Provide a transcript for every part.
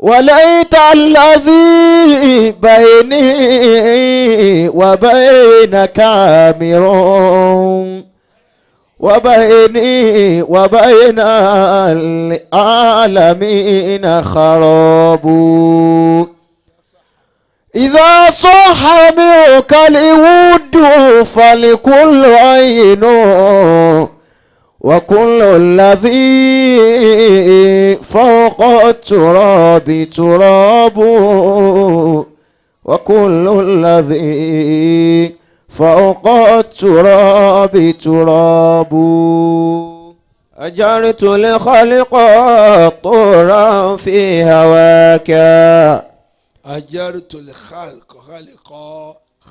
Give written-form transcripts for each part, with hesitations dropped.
وليت الذي بيني وبينك عامر وبيني وبين العالمين خراب إذا صح منك الود فلكل عين وكل الذي فوق التراب تراب وكل الذي فوق التراب تراب أجرت الخلق طرا في هواك أجرت الخلق خلق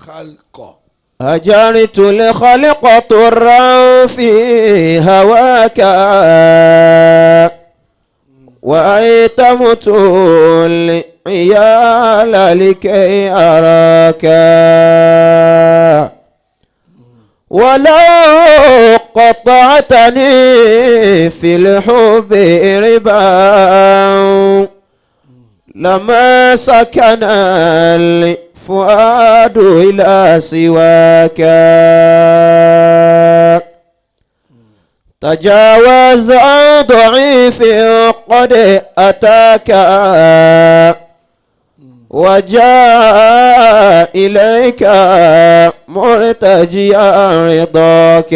خلق هجرت الخلق طرا في هواك وأيتمت العيال لكي أراك ولو قطعتني في الحب ربا لما سكن الفؤاد إلى سواك تجاوز عن ضعيف قد أتاك وجاء إليك مرتجيا رضاك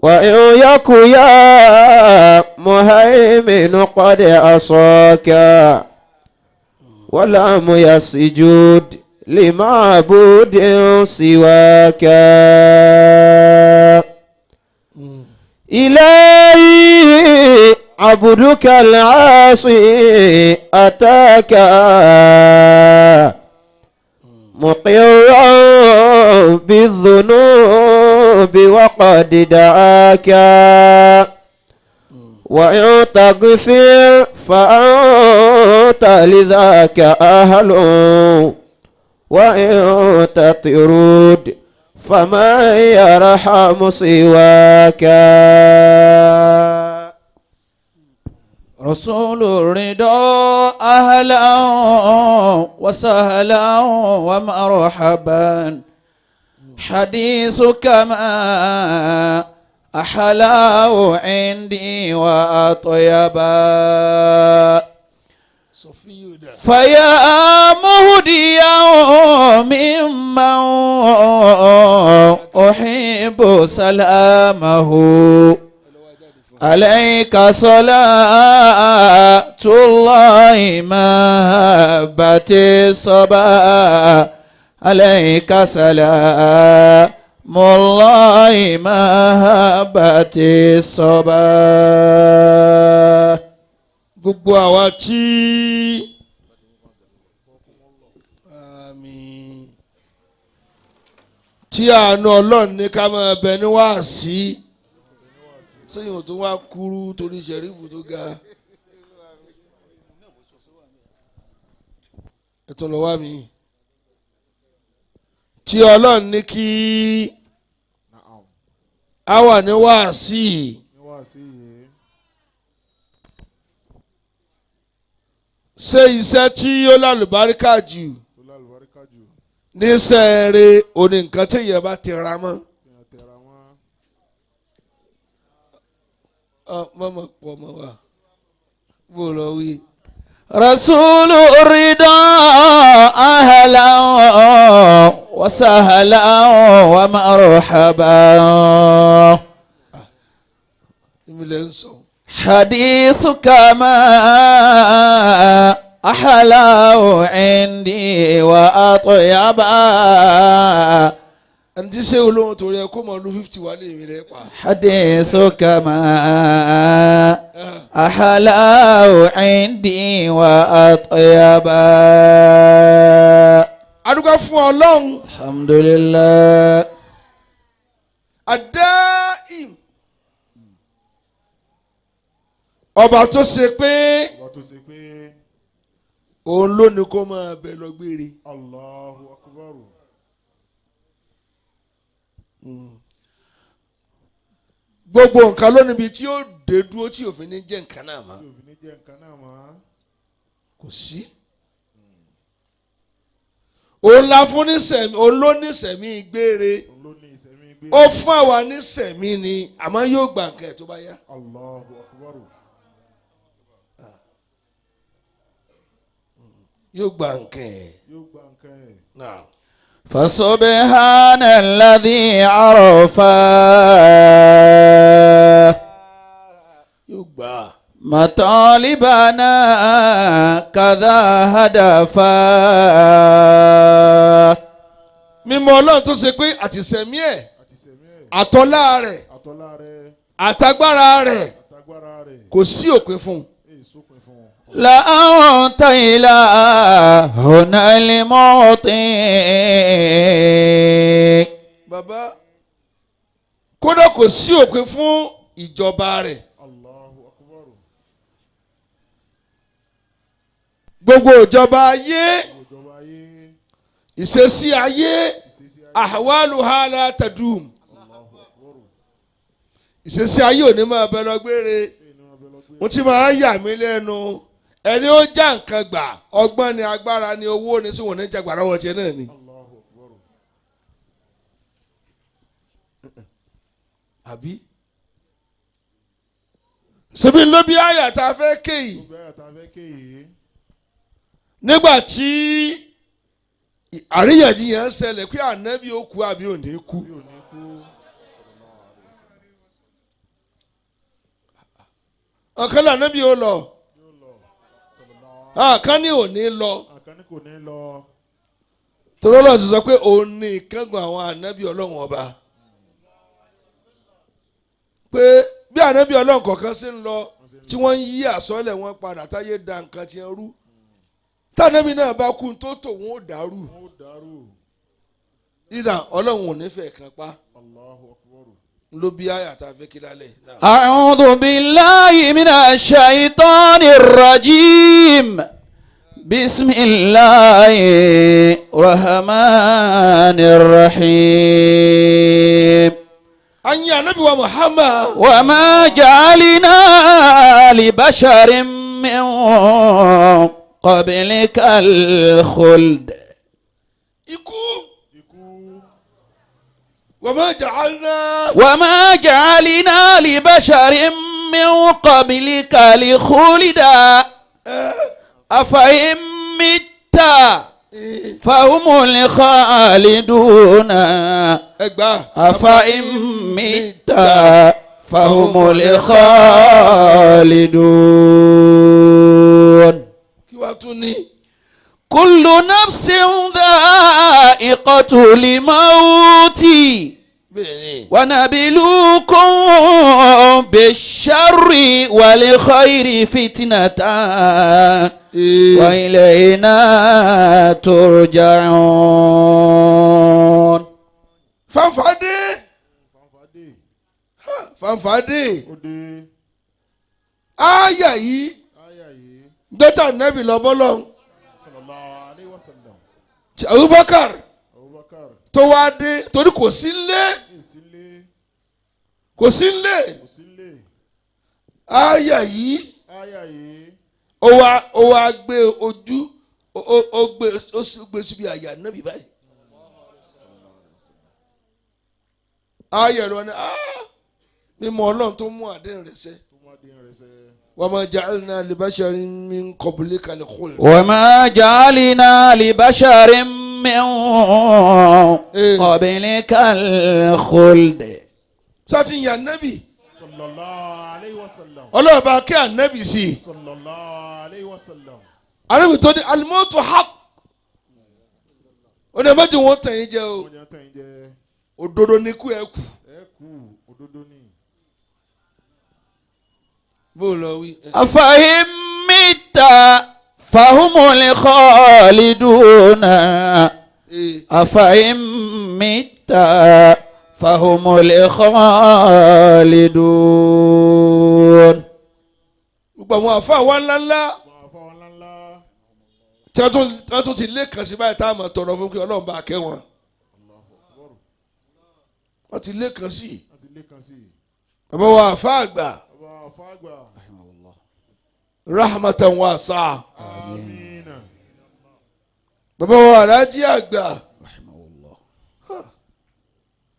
وإن يك يا مهيمن قد عصاك ولم يسجد لمعبود سواك إلهي عبدك العاصي أتاك مقرا بالذنوب وقد دعاك وإن تغفر فأنت لذاك أهل وإن تطرد فمن يرحم سواك رسول الرضا أهلا وسهلا ومرحبا حديثك ما أحلاه عندي وأطيبا فيا مهديا ممن أحب سلامه عليك صلاة الله ما هبت الصبا عليك سلام الله ما هبت الصبا. Gbogbo àwa tí àmín tí àánú Ọlọ́run ní ká máa bẹ ní wáàsí sẹ́yìn tó wá kúrú torí sẹ̀rífù tó ga ẹ̀tọ́ lọ́wọ́ mi tí Ọlọ́run ní kí a wà ní wáàsí. Ṣé iṣẹ́ tí ó lálùbáríkà jù níṣẹ́ rẹ̀ òní nǹkan tí èèyàn bá ti ra mọ́. Mọ̀mọ́ pọ̀ mọ́ wa bó lọ wí. Rasulu rida ahlan wa sahlan wa marhaban. Ìmìlẹ̀ ń sọ. حديثك ما أحلاه عندي وأطيبا. Ẹni tí ṣé olóhùn torí ẹ kó mọ lu 50 wà lè mi rẹ pa. حديثك ما أحلاه عندي وأطيبا. Adúgbò fún Ọlọ́run. Alhamdulillah. Adáìm. Ọba tó ṣe pé òun ló ní kó máa bẹ lọ gbére. Allahu Akbar. Gbogbo nǹkan ló níbi tí ó dé dúró tí òfin ní jẹ́ nǹkan náà mọ́. Tí òfin ní jẹ́ nǹkan náà mọ́. Kò sí. Òun la fún ní sẹ̀mí, òun ló ní sẹ̀mí gbére. Òun ló ní ìsẹ̀mí gbé. Ó fún àwa ní sẹ̀mí ni, àmọ́ yóò gbà nǹkan ẹ̀ tó bá yá. Allahu akbar. Yóò gba nǹkan ẹ̀. Yóò gba nǹkan ẹ̀. Náà. فسبحان الذي عرف Yóò gbà á. مطالبنا كذا هدفا. Mímọ́ Ọlọ́run tó ṣe pé àtìsẹ̀mí ẹ̀, Àti ìsẹ̀mí ẹ̀. àtọ́lá rẹ̀, Àtọ́lá rẹ̀. àtagbára rẹ̀ Àtagbára rẹ̀. kò sí òpin fún un. Èyí sópin fún wọn. لأنت إلهنا المعطي. Bàbá, kódà kò sí òpin fún ìjọba rẹ̀. Allahu akbar. Gbogbo ìjọba ayé, Ìjọba ayé. ìṣesí ayé, Ìṣesí ayé. ahwaluha la tadum. Allahu akbar. Ìṣesí ayé ò ní máa bẹ lọ gbére. Èyí ni wọ́n bẹ lọ gbé. Mo ti máa ń yà mí lẹ́nu, ẹni ó já nǹkan gbà, ọgbọ́n ni, agbára ni, owó ni, sí wọn ní jàgbá lọ́wọ́ tiẹ̀ náà ni. Allahu akbar. Àbí ṣebí ló bí àyà tá a fẹ́ ké yìí? Gbogbo àyà tá a fẹ́ ké yìí. Nígbà tí àríyànjiyàn ṣẹlẹ̀ pé ànábì ó kú àbí ò ní kú. Bí ò ní kú. Ọ̀kan ní ànábì ó lọ, Yóò lọ. ọ̀kan ní ò ní lọ. Àkànní kò ní lọ. Torí Ọlọ́run ti sọ pé òun ní ìkángun àwọn ànábì Ọlọ́run ọba, pé bí ànábì Ọlọ́run kọ̀ọ̀kan ṣe ń lọ tí wọ́n ń yí àsọ́lẹ̀ wọn padà táyé da nǹkan ti ń rú, tànábì náà bá kú tó tòun ó dàrú. Wọ́n ó dàrú. Ìdá Ọlọ́run ò nífẹ̀ẹ́ kan pa. Allahu akbar. Ló bí àyà tá a fẹ́ kí lálẹ́ náà. أعوذ بالله من الشيطان الرجيم. بسم الله الرحمن الرحيم. Anyi anabi wa Muhammad. وما جعلنا لبشر من قبلك الخلد. Ikú. Ikú. Wa ma ja'alna. وما جعلنا لبشر من قبلك الخلد أفإن مت فهم الخالدون. Ẹgbà. أفإن مت فهم الخالدون. Kí wàá tún ní. كل نفس ذائقة الموت. Bẹ́ẹ̀ni. ونبلوكم بالشر والخير فتنة وإلينا ترجعون. Fanfàdé. Fanfàdé. Fanfàdé. Ó dé. Àyà yìí. Àyà yìí. Dọ́tà nẹ́bì lọ́bọ́lọ́. Sallallahu alayhi wa sallam. Abubakar Abubakar. tó wá dé torí kò sí nlé. Èsì lé. Kò sí nlé. Kò sí lé. Àyà yìí. Àyà yìí. Ó wá gbé ojú ó gbé, ó sì gbé síbi àyà nẹ́bì báyìí. Àyà rẹ̀ ni mímọ́ Ọlọ́run tó mú àdéhùn rẹ̀ ṣẹ. Tó má dín rẹ̀ sẹ́. Wa ma ja'alna li basharin min qablika al-khuld. وما جعلنا لبشر من قبلك الخلد. Sátì yàn nẹ́bì. Sallallahu alayhi wa sallam. Ọlọ́run bá kí ànẹ́bì sí i. Sallallahu alayhi wa sallam. Ànẹ́bì tó ní al-mawtu haqq. Ó ní ẹ má jẹ́ wọ́n tàn yín jẹ o. Wọ́n yẹn tàn yín jẹ. Òdodo ni kú ẹ kú. Ẹ kú òdodo ni. Bó o lọ wí. أفإن مت فهم الخالدون. أفإن مت فهم الخالدون. Gbogbo àwọn àfa wa ńláńlá Àwọn afáwọn ńláńlá. tí wọ́n tún ti lé kàn sí báyìí tá a máa tọrọ fún kí Ọlọ́run bá kẹ́ wọn. Wọ́n ti lé kàn sí. Wọ́n ti lé kan sí i. Bàbá wa àfa àgbà. Rahmatan wasi'a. Amina. Bàbá wa alájí àgbà.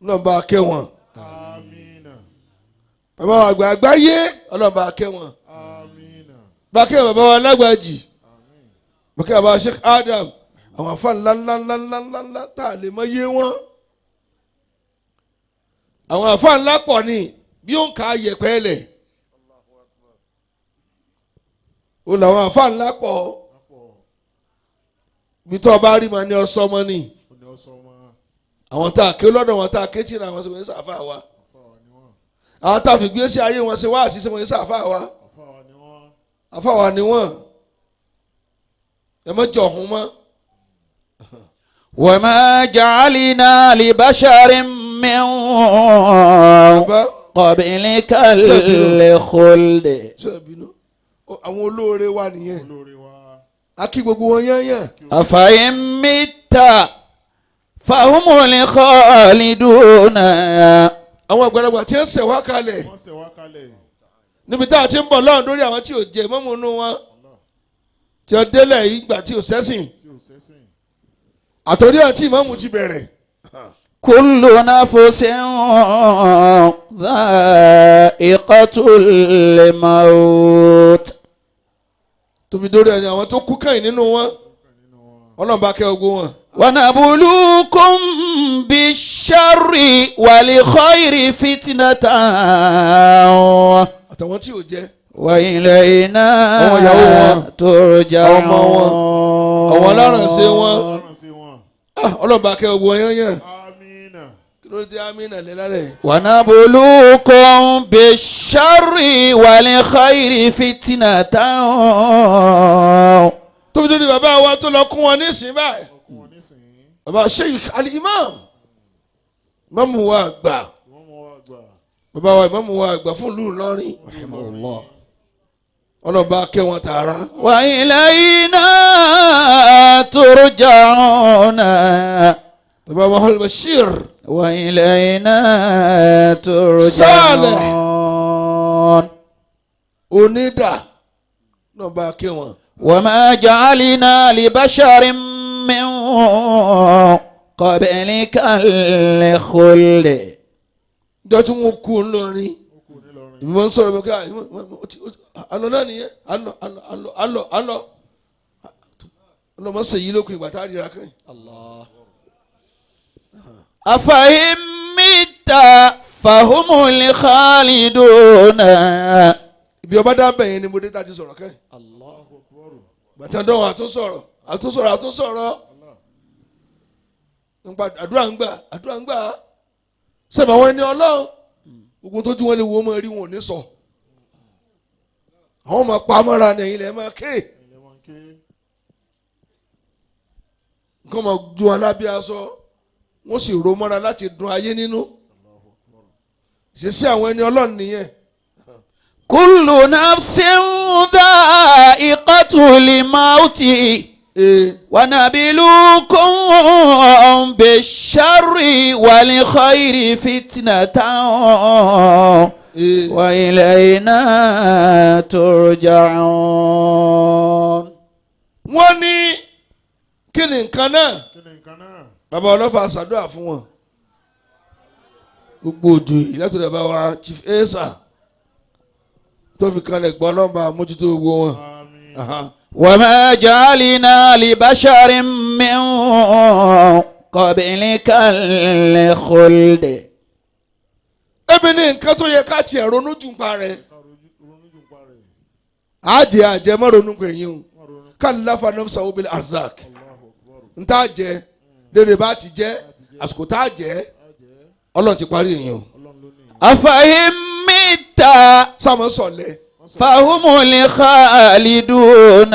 Ọlọ́run bá kẹ́ wọn. Amina. Bàbá wa àgbà àgbáyé Ọlọ́run bá kẹ́ wọn. Amina. Bá kẹ́ bàbá wa lágbàjì. Bá kẹ́ bàbá Sheikh Adam. Àwọn afa ńlá ńlá ńlá ńlá ńlá ńlá tá a lè mọ yé wọn. Àwọn afa ńlá pọ̀ ni bí ó ń ka yẹ̀pẹ̀ lẹ̀. Ó làwọn afa ńlá pọ̀. Ibi tó o bá rí ma ní ọsọ mọ́ ni. Àwọn tá a ké lọ́dọ̀ wọn tá a ké tí àwọn sọ wọn sàfà wa. Àwọn tá a fi gbé sí ayé wọn ṣe wá àṣìṣe wọn sàfà wa. Àfà wa ni wọ́n. Ẹ má jọ ọ̀hún mọ́. وما جعلنا لبشر من قبلك الخلد. Ṣé bínú? Àwọn olóore wa nìyẹn. A kí gbogbo wọn yányàn. أفإن مت فهم الخالدون. Àwọn àgbàlagbà tí ń ṣẹ̀ wá kalẹ̀. Níbi tá a ti ń bọ̀ lọ́run lórí àwọn tí ò jẹ mọ́mú inú wọn. Tí wọ́n délẹ̀ ìgbà tí ò sẹ́sìn. Àtòrí àti ìmáàmù ti bẹ̀rẹ̀. كل نفس ذائقة الموت. Tó fi dórí ẹni àwọn tó kú kẹ́yìn nínú wọn. Ọlọ́run bá kẹ́ ogun wọn. ونبلوكم بالشر والخير فتنة. Àtàwọn tí ò jẹ. وإلينا Àwọn ìyàwó wọn. ترجعون. Ọmọ wọn. Àwọn alárànṣe wọn. Ọlọ́run bá kẹ́ ogun wọn yányàn. Kí ló dé amínà lé lálẹ́? ونبلوكم بالشر والخير فتنة. Tó fi dórí bàbá wa tó lọ kún wọn nísìnyí báyìí. Bàbá Sheikh Al-Imam. Ìmáàmù wa àgbà. Bàbá wa ìmáàmù wa àgbà fún ìlú Ìlọrin. Ọlọ́run bá kẹ́ wọn tààrà. وإلينا ترجعون. Bàbá Muhammad Bashir. وإلينا ترجعون. Onídà náà bá kẹ́ wọn. وما جعلنا لبشر من قبلك الخلد. Ìjọ tí wọ́n kú ńlọrin. Ìmọ̀ ń sọ̀rọ̀ bẹ́ẹ̀ ká alọ́ náà nìyẹn alọ́ alọ́ alọ́ alọ́ alọ́ ọlọ́mọ sèyí lókun ìgbà tá a ríra kàn. أفإن مت فهم الخالدون. Ibi ọba dábẹ̀ yẹn ni mo dé tá a ti sọ̀rọ̀ kàn. Bàtà dánwò àtúnsọ̀rọ̀ àtúnsọ̀rọ̀ àtúnsọ̀rọ̀ nípa àdúrà ń gbà àdúrà ń gbà sẹ́mi àwọn ẹni ọlọ́run gbogbo tó tí wọ́n lè wo ọmọ rí wọn ò ní sọ. Àwọn ọmọ pamọ́ra ní ẹ̀yìn lẹ́ẹ̀ máa ké. Nǹkan máa ju alábí aṣọ wọ́n sì ro mọ́ra láti dun ayé nínú. Ìṣesí àwọn ẹni ọlọ́run nìyẹn. كل نفس ذائقة الموت ونبلوكم بالشر والخير فتنة وإلينا ترجعون. Wọ́n ní kí ni nǹkan náà? Bàbá ọlọ́fà ṣàdúrà fún wọn. Gbogbo òjò yìí láti rẹ̀ bá wa Chief Esa tó fi kanlẹ̀ gbọ́ lọ́nba mójútó gbogbo wọn. وما جعلنا لبشر من قبلك الخلد. Ebi ní nǹkan tó yẹ ká tiẹ̀ ronú jù ń pa rẹ̀. Àjẹ àjẹ má ronú pé yín o. Kallafa nafsahu bil arzak. N tá jẹ lédè bá ti jẹ àsìkò tá jẹ Ọlọ́run ti parí èyàn o. أفإن مت Sáàmù sọ̀lẹ̀. فهم الخالدون.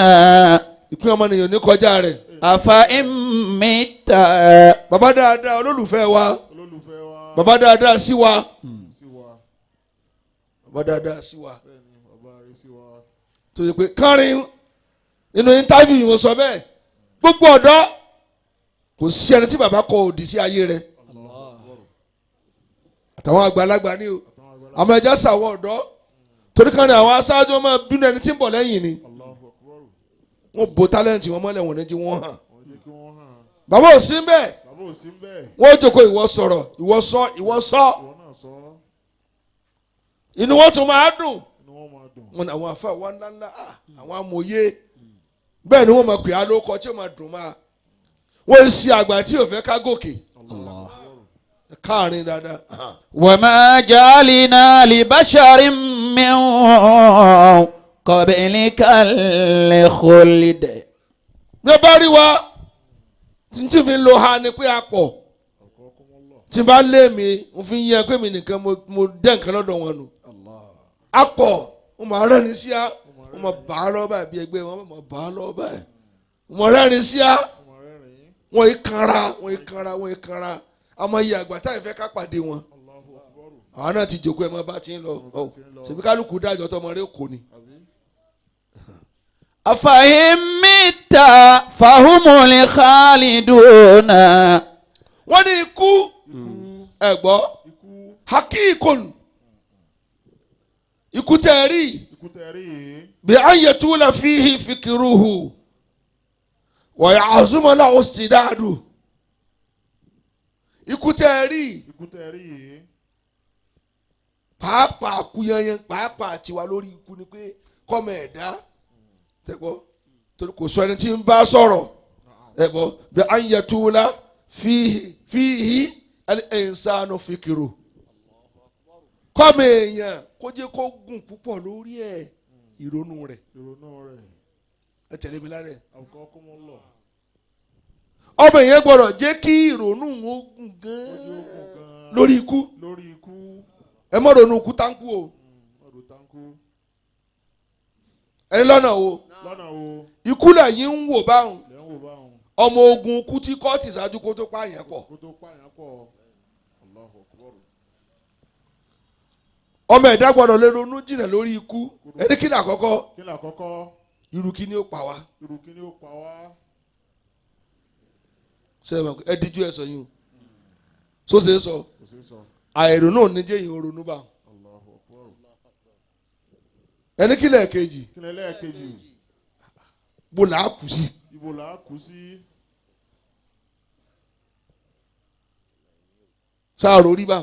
Ìpín ọmọnìyàn ní kọjá rẹ̀. أفإن مت. Bàbá dáadáa olólùfẹ́ wa. Bàbá dáadáa sí wa. Bàbá dáadáa sí wa. Tó yẹ pé kárin nínú íńtáfíù yìí mo sọ bẹ́ẹ̀. Gbogbo ọ̀dọ́ kò sí ẹni tí bàbá kọ òdì sí ayé rẹ̀. Àtàwọn àgbàlagbà ni o. Àmọ́ ẹja sàwọ́ ọ̀dọ́ torí kan ní àwọn aṣáájú ọmọ bínú ẹni tí ń bọ̀ lẹ́yìn ni. Wọ́n bo tálẹ́ǹtì wọn mọ́lẹ̀ wọ́n ní jí wọ́n hàn. Bàbá ò sí bẹ́ẹ̀. Wọ́n jókòó ìwọ sọ̀rọ̀ ìwọ sọ ìwọ sọ. Inú wọn tún máa dùn. Wọn ní àwọn afa wa ńláńlá àwọn amòye. Bẹ́ẹ̀ ni wọ́n máa pè á lóko tí ó máa dùn máa. Wọ́n ṣe àgbà tí ò fẹ́ ká gòkè. Káàrin dáadáa. وما جعلنا لبشر من قبلك الخلد. Bí ó bá rí wa tí n tí fi ń lo ha ni pé a pọ̀ tí n bá lé mi mo fi ń yẹ pé mi nìkan mo dẹ́ nǹkan lọ́dọ̀ wọn nù. A pọ̀ mo máa rẹ́ni sí a mo máa bà á lọ́ọ́ báyìí bí ẹgbẹ́ wọn mo máa bà á lọ́ọ́ báyìí mo máa rẹ́ni sí a wọ́n yìí kanra wọ́n yìí kanra wọ́n yìí kanra àmọ́ iye àgbà táyì fẹ́ ká pàdé wọn. Àwọn náà ti jòkó ẹ̀ mọ́ bá ti ń lọ ṣèbí kálukú dájọ́ tọmọ rẹ kò ní. أفإن مت فهم الخالدون. Wọ́n ní ikú ẹ̀gbọ́ hakíkun ikú tẹ̀ rí bí ayẹtúlẹ̀ fíhi fikiruhu wọ̀nyí àzúmọ̀lá ọ̀sídàdù ikú tẹ̀ rí pàápàá kú yanyan pàápàá tiwa lórí ikú ni pé kọ́mọ ẹ̀dá tẹ̀gbọ́ torí kò sọ ẹni tí ń bá sọ̀rọ̀ ẹ̀gbọ́ bí ayẹtúlẹ̀ fíhi ẹ̀ǹsánú fikiru kọ́mọ èèyàn kó jẹ́ kó gùn púpọ̀ lórí ẹ̀ ìrònú rẹ̀ ẹ tẹ̀lé mi lára ẹ̀. Ọmọ èèyàn gbọ́dọ̀ jẹ́ kí ìrònú òun gùn gan-an lórí ikú. Ẹ má ronú ikú táǹkù o. Ẹni lọ́nà wo ikú lẹ́yìn ń wò báwọn ọmọ ogun ikú tí kóòtù ṣáájú kó tó pààyàn pọ̀. Ọmọ ẹ̀dá gbọ́dọ̀ lè ronú jìnnà lórí ikú. Ẹni kí ni àkọ́kọ́ irú kí ni ó pa wá. Ẹ díjú ẹ sọ yín o so ṣe é sọ àìrònú òní jẹ́ ìhìn ronú bá ẹni kí lẹ́ẹ̀kejì bó là á kú sí. Sáà rórí bá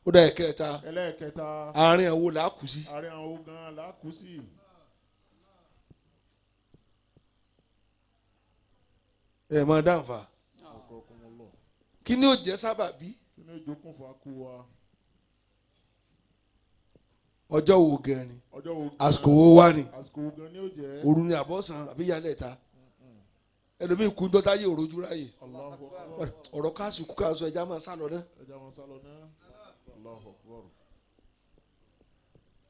ó dá ẹ̀kẹta àárín àwọn là á kú sí. Ẹ máa dáǹfà kí ni ó jẹ́ sábàbí ọjọ́ wo gan ni àsìkò wo wá ni òru ni àbọ̀sán àbí yálẹ̀ ta ẹlòmíì kú dọ́tà yé òrojú ráyè ọ̀rọ̀ káàsì kú káàsì ẹja máa sá lọ náà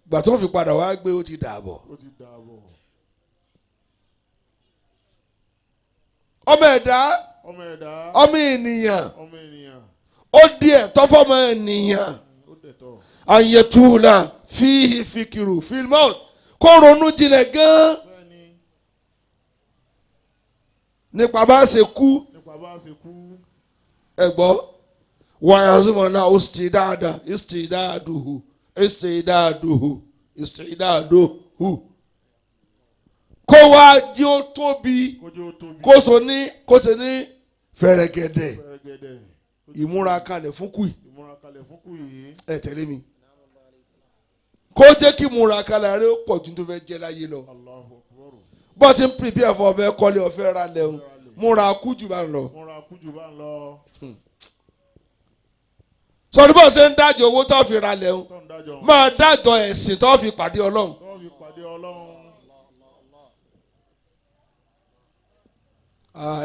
gbà tó fi padà wá gbé ó ti dààbọ̀. Ọmọ ẹ̀dá ọmọ ènìyàn ó di ẹ̀tọ́ fọmọ ènìyàn àyẹ̀túlà fíhì fìkìrù fílmọ́ọ̀t kó ronú jinlẹ̀ gan-an nípa bá ṣe kú ẹ̀gbọ́ wàhálà ó sì dáadáa ìsìdáàdùhù ìsìdáàdùhù ìsìdáàdùhù kó wá jí ó tóbi kó so ní kó ṣe ní fẹ̀rẹ̀gẹ̀dẹ̀ ìmúra kalẹ̀ fún kùì ẹ tẹ̀lé mi kó jẹ́ kí ìmúra kalẹ̀ rẹ ó pọ̀ ju tó fẹ́ jẹ́ láyé lọ bó ti ń prepare fún ọ̀fẹ́ kọ́lé ọ̀fẹ́ ra lẹ́hìn múra kú jù bá ń lọ. Sọ̀rọ̀ bó ṣe ń dájọ́ owó tó fi ra lẹ́hìn máa dájọ́ ẹ̀sìn tó fi pàdé Ọlọ́run.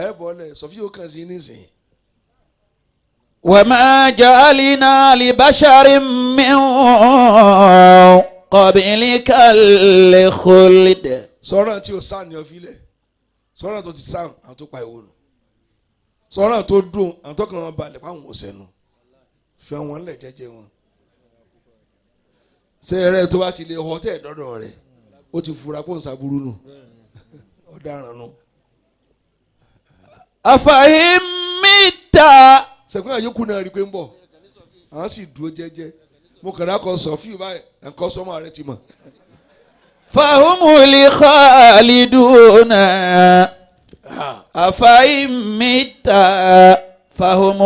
Ẹ bọ́lẹ̀ sọfí yóò kàn sí nísìnyí. وما جعلنا لبشر من قبلك الخلد. Sọ̀rọ̀ tí o sá ni ọ filẹ̀ sọ̀rọ̀ tó ti sá àwọn tó pa ìwò nù sọ̀rọ̀ tó dùn àwọn tó kàn wọn balẹ̀ fáwọn ò sẹ́nu fi àwọn ńlẹ̀ jẹ́jẹ́ wọn. Ṣé ẹrẹ́ tó bá ti lè họ tẹ̀ dọ́dọ̀ rẹ̀ ó ti fura kó n sàbúrú nù ọ̀daràn nù. أفإن مت Sẹ̀kún àyókù náà rí i pé ń bọ̀ àwọn sì dúró jẹ́jẹ́ Mo kàn dákọ̀ sọ̀fíù báyìí ẹ̀ńkọ́ sọ́mọ́ rẹ ti mọ̀. فهم الخالدون أفإن مت فهم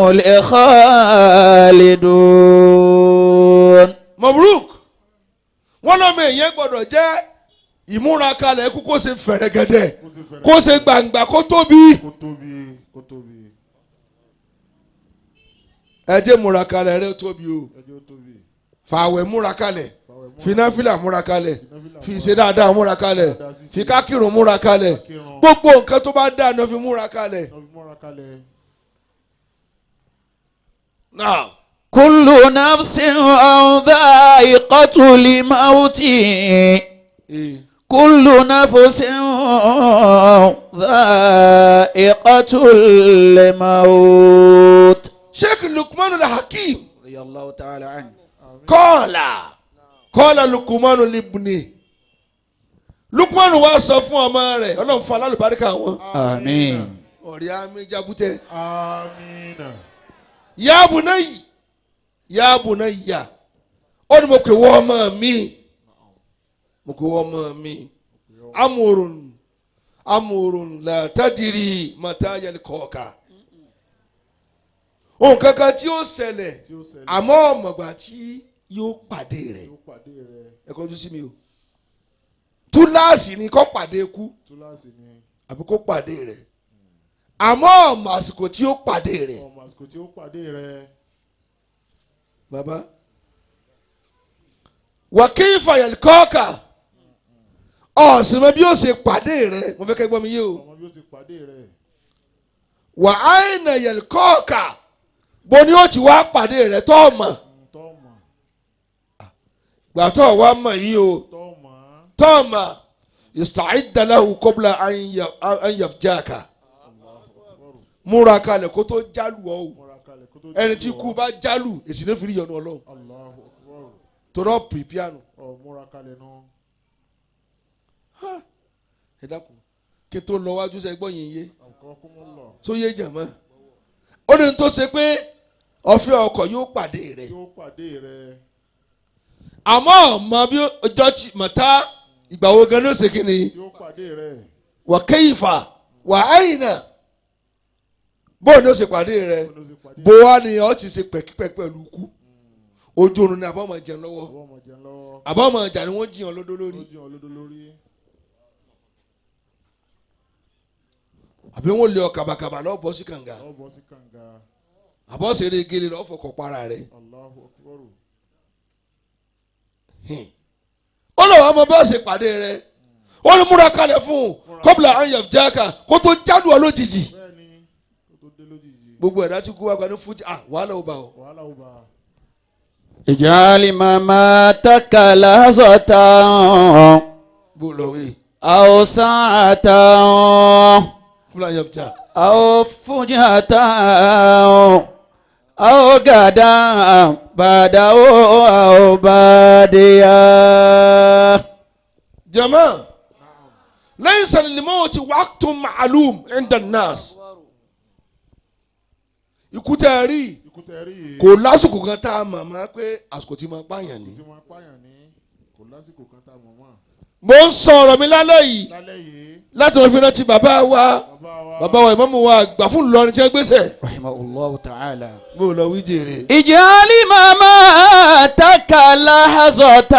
الخالدون. Mabruk wọn lọ́mọ èèyàn gbọ́dọ̀ jẹ́ ìmúrakalẹ̀ kú kó ṣe fẹ̀rẹ̀gẹ̀dẹ̀ kó ṣe gbàǹgbà kó tóbi. Kó tóbi kó tóbi. Ẹ jẹ́ múrakalẹ̀ rẹ tóbi o. Ẹ jẹ́ ó tóbi. Fàwẹ̀ múrakalẹ̀, fináfìlà múrakalẹ̀, fi ṣe dáadáa múrakalẹ̀, fi kákìrún múrakalẹ̀, gbogbo nǹkan tó bá dáa náà fi múrakalẹ̀. Lọ fi múra kalẹ̀. Now. كل نفس ذائقة الموت كل نفس ذائقة الموت. Sheikh Lukman al-Hakim رضي الله تعالى عنه. kọ́ọ̀là Lukman libni. Lukman wá sọ fún ọmọ rẹ̀ Ọlọ́run fún alálùbáríkà wọn. آمين. Ọ̀rẹ́ àmì jabutẹ. Amina. Ya bunayya ya bunayya ó ní mo pè wọ́n ọmọ mi mo pè wọ́n ọmọ mi amúrun amúrun la tadiri mata yalqaka. Ohun kankan tí ó ṣẹlẹ̀ Tí ó ṣẹlẹ̀. àmọ́ ọmọgbà tí yóò pàdé rẹ̀. Tí ó pàdé rẹ̀. Ẹ kọjú sí mi o. Túláàsì ni kó pàdé ikú Túláàsì ni. àbí kó pàdé rẹ̀ àmọ́ ọmọ àsìkò tí ó pàdé rẹ̀. Ọmọ àsìkò tí ó pàdé rẹ̀. Bàbá wàkífà yẹlkọ́ọ̀kà ọ̀sìn mọ bí ó ṣe pàdé rẹ̀ mo fẹ́ kẹ́ gbọ́ mi yé o. Ọmọ bí ó ṣe pàdé rẹ̀. Wà áìnà yẹlkọ́ọ̀kà bó ni ó ti wá pàdé rẹ̀ tó mọ̀. Tọ́ mọ̀. Gbà tó wá mọ̀ yìí o. Tọ́ mọ̀. Tó mọ̀ ista'idda lahu qabla an yafjaka. Múra kalẹ̀ kó tó jálù ọ́ o. Múra kalẹ̀ kó tó Ẹni tí kú bá jálù èsì ní fi rí yọnu Ọlọ́run. Allahu Akbar. Torọ́ pìpìánu. Ọ múra kalẹ̀ náà. Ẹ dákun kí n tó lọ wájú sẹ gbọ́ yín yé. Àkọ́kúnmọ́lọ̀. Tó yé jàmọ́. Ó ní tó ṣe pé ọ̀fẹ́ ọkọ̀ yóò pàdé rẹ̀. Tí ó pàdé rẹ̀. Àmọ́ ọmọ bí ọjọ́ tí mọ̀tá ìgbà wo gan ló ṣe kí ni. Tí ó pàdé rẹ̀. Wà kéyìfà wà áyìnà. Bóun ni ó ṣe pàdé rẹ̀. Bó ni ó ṣe pàdé Bó wá ni ọ ti ṣe pẹ̀kípẹ̀ pẹ̀lú ikú. Ojú oorun ni àbọ̀ máa jẹun lọ́wọ́. Àbọ̀ ọmọ jẹun lọ́wọ́. Àbọ̀ máa jà ni wọ́n jiyàn lódó lórí. Ó jẹun lódó lórí. Àbí wọ́n lé ọ kàbàkàbà lọ́ọ́ bọ́ sí kànga. Lọ́ọ́ bọ́ sí kànga. Àbọ̀ ṣeré gele lọ́ọ́ fọkọ̀ para rẹ̀. Allahu Akbar. Ó lọ wàá mọ bá ṣe pàdé rẹ̀. Ó ní múra kalẹ̀ fún un kọ́bùlà anyafjáka kó tó jádùn ọ lójijì. Bẹ́ẹ̀ni kó tó dé lójijì. Gbogbo ẹ̀dá tí kú wá gba ní fújì à wàhálà ó bá ọ. Wàhálà ó bá. اجعل مماتك لحظة Bó lọ wí. أو ساعة Kọ́bùlà anyafjá. أو فجأة أو غدا بعده أو باديا. Jama laysa lil-mawti waqtun ma'lum 'inda an-nas. Ikú tẹ́ ẹ rí Ikú tẹ́ rí yìí. kò lásìkò kan tá a mọ̀ mọ́ pé àsìkò tí mo pààyàn ni. Tí wọ́n pààyàn ní kò lásìkò kan tá a mọ̀ mọ́. Mo ń sọ ọ̀rọ̀ mi lálẹ́ yìí Lálẹ́ yìí. láti wọn fi rántí bàbá wa Bàbá wa. bàbá wa ìmáàmù wa àgbà fún Ìlọrin tí wọ́n gbèsè. رحمه الله تعالى. Mo lọ wí jèrè. اجعل مماتك لحظة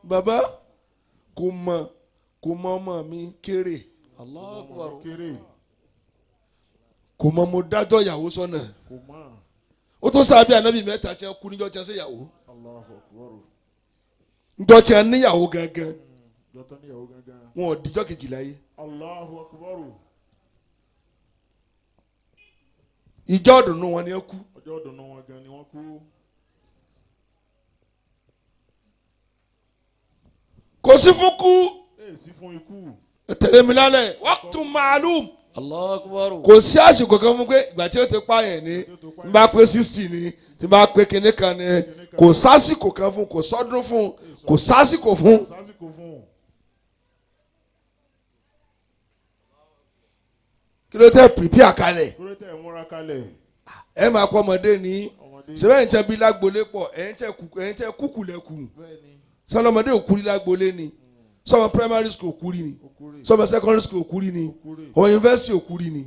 Bàbá kò mọ ọmọ mi kéré الله Ọmọ mi kéré. kò mọ mo dájọ́ ìyàwó sọ́nà. Kò mọ̀. Ó tó sábẹ́ ànábì mẹ́ta tí wọ́n kú níjọ́ tí wọ́n ṣe ìyàwó. Allahu Akbar. Níjọ́ tí wọ́n níyàwó gangan Jọ́tọ́ níyàwó gangan. wọn ò díjọ́ kejìlá yé. Allahu Akbar. Ìjọ́ ọ̀dùnnú wọn ni wọ́n kú. Ọjọ́ ìdùnnú wọn gan ni wọ́n kú. Kò sí fún kú. Èsì fún ikú. Ẹ tẹ̀lé mi lálẹ́ waqtun ma'lum. الله أكبر. Kò sí àsìkò kan fún pé ìgbà tí ó ti pààyàn ní n bá pé 60 ní tí n bá pé kinní kan ní kò sásìkò kan fún kò sọ́dún fún kò sásìkò fún. Sásìkò fún. Kí ló tẹ́ pìrìpìà kalẹ̀ Kúrẹ́tẹ̀ múra kalẹ̀. ẹ máa kọ́ ọmọdé ní Sẹ́wọ́n ẹ̀yin tẹ́ bí lágbolé pọ̀ ẹ̀yin tẹ́ kúkú lẹ́kù sọlọmọdé òkúri lágbolé ni sọmọ primary school òkúri ni sọmọ secondary school òkúri ni ọmọ university òkúri ni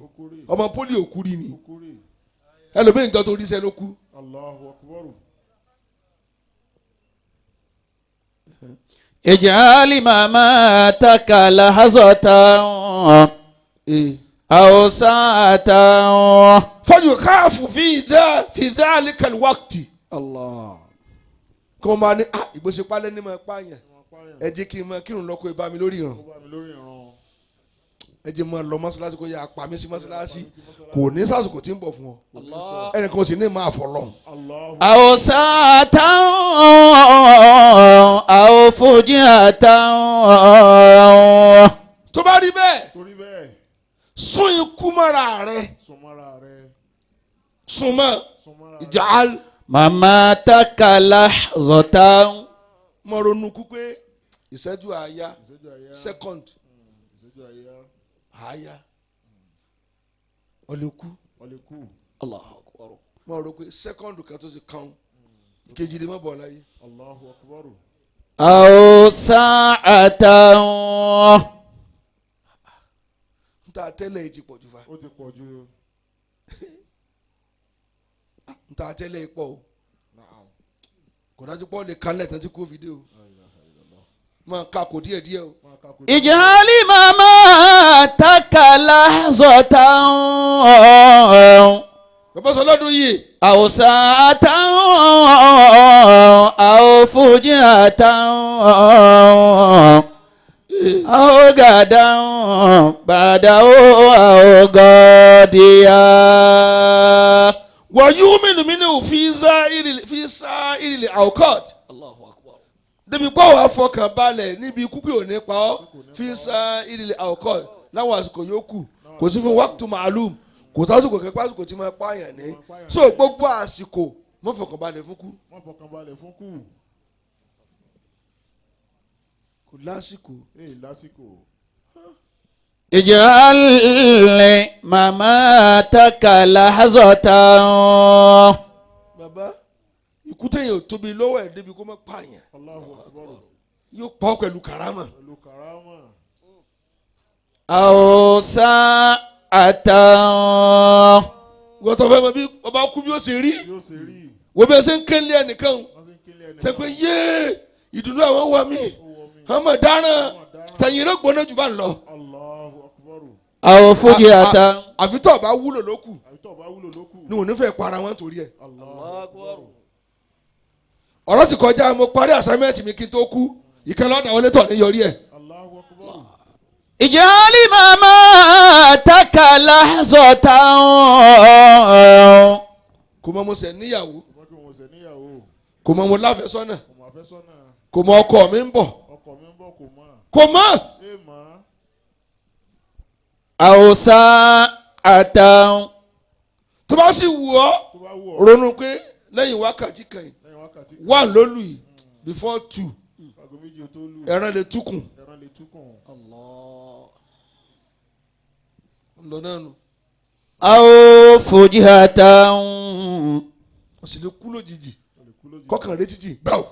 ọmọ poli òkúri ni ẹlòmíì nǹkan tó ríṣẹ́ ló kú. Allahu Akbar. اجعل مماتك لحظة أو ساعة. fọyín káàfù fi dhalika alwaqti. Allah. Kí wọ́n máa ní ìgbésípalẹ̀ ní máa pààyàn ẹ jẹ́ kí n máa kírun lọ́kọ̀ ìbá mi lórí ìràn ẹ jẹ́ máa lọ mọ́ṣáláṣí kó yà pa mí sí mọ́ṣáláṣí kò ní sàṣùkò tí ń bọ̀ fún ọ ẹnìkan sì ní máa fọ̀ lọ́hùn. أو ساعة أو فجأة. Tó bá rí bẹ́ẹ̀ sún ikú mọ́ra rẹ sún mọ́ ìjà. مماتك لحظة. Mọ ronú kú pé ìṣẹ́jú àáyá second àáyá ọ̀lẹ́kú. Allahu Akbar. Mọ rò pé second kan tó ṣe kàn ìkejì lè má bọ̀ láyé. Allahu Akbar. أو ساعة. N ta tẹ́lẹ̀ yìí ti pọ̀ jù fa. Ó ti pọ̀ jù. N ta tẹ́lẹ̀ yìí pọ̀ o. Kò dájú pọ̀ lè kanlẹ̀ tán tí kò fi dé o. Máa ka kò díẹ̀ díẹ̀ o. اجعل مماتك لحظة. Bàbá sọ lọ́dún yìí. أو ساعة أو فجأة أو غدا بعده أو غاديا. Wàyú mìnìmínì fi sá ìrìlì àwòkọ́t. Allahu Akbar. Débi pé wàá fọkàn balẹ̀ níbi ikú pé ò ní pa ọ́ fi sá ìrìlì àwòkọ́t láwọn àsìkò yòókù kò sí fún wákìtù màálùm kò sásìkò kẹ́kẹ́ àsìkò tí máa pààyàn ní. So gbogbo àsìkò mọ́ fọkàn balẹ̀ fún kú. Mọ́ fọkàn balẹ̀ fún kú. Kò lásìkò. Lásìkò. اجعل مماتك لحظة. Bàbá ikú téèyàn ò tóbi lọ́wọ́ ẹ̀ débi kó má pààyàn. Allahu Akbar. Yóò pa ọ́ pẹ̀lú karama. Pẹ̀lú karama. أو ساعة. Wọ́n tọ́ fẹ́ mọ bí ọba kú bí ó ṣe rí. Bí ó ṣe rí. Wo bí ẹ ṣe ń kéle ẹnìkan. Wọ́n ṣe ń kéle ẹnìkan. Tẹ pé yéé ìdùnnú àwọn wà mí. Ọmọ dáràn tẹ̀yìn rẹ̀ gbóná jù bá ń lọ. Allahu Akbar. أو فجأة. Àfi tó bá wúlò ló kù. Àfi tó bá wúlò ló kù. Ni wọ́n ní fẹ́ para wọn torí ẹ̀. Allahu Akbar. Ọ̀rọ̀ ti kọjá mo parí assignment mi kí n tó kú. Ìkànnì ọ̀dà wọlé tọ̀ ní yọrí ẹ̀. Allahu Akbar. اجعل مماتك لحظة. Kò mọ mo ṣẹ̀ níyàwó. Kò mọ kí mo ṣẹ̀ níyàwó. Kò mọ mo láfẹ́sọ́nà. Kò mọ àfẹ́sọ́nà. Kò mọ ọkọ mi ń bọ̀. Ọkọ mi ń bọ̀ kò mọ̀. Kò mọ̀. Ẹ mọ̀. أو ساعة. Tó bá sì wù ọ́ Tó bá wù ọ́. ronú pé lẹ́yìn wákàtí kan yìí Lẹ́yìn wákàtí kan. wà lólù yìí before 2. Aago méjì tó lù. Ẹran lè túkùn. Ẹran lè túkùn. Allah. Lọ náà nù. أو فجأة. Ó sì lè kú lójijì. Ó lè kú lójijì. Kọ́kàn rẹ títì gbàù.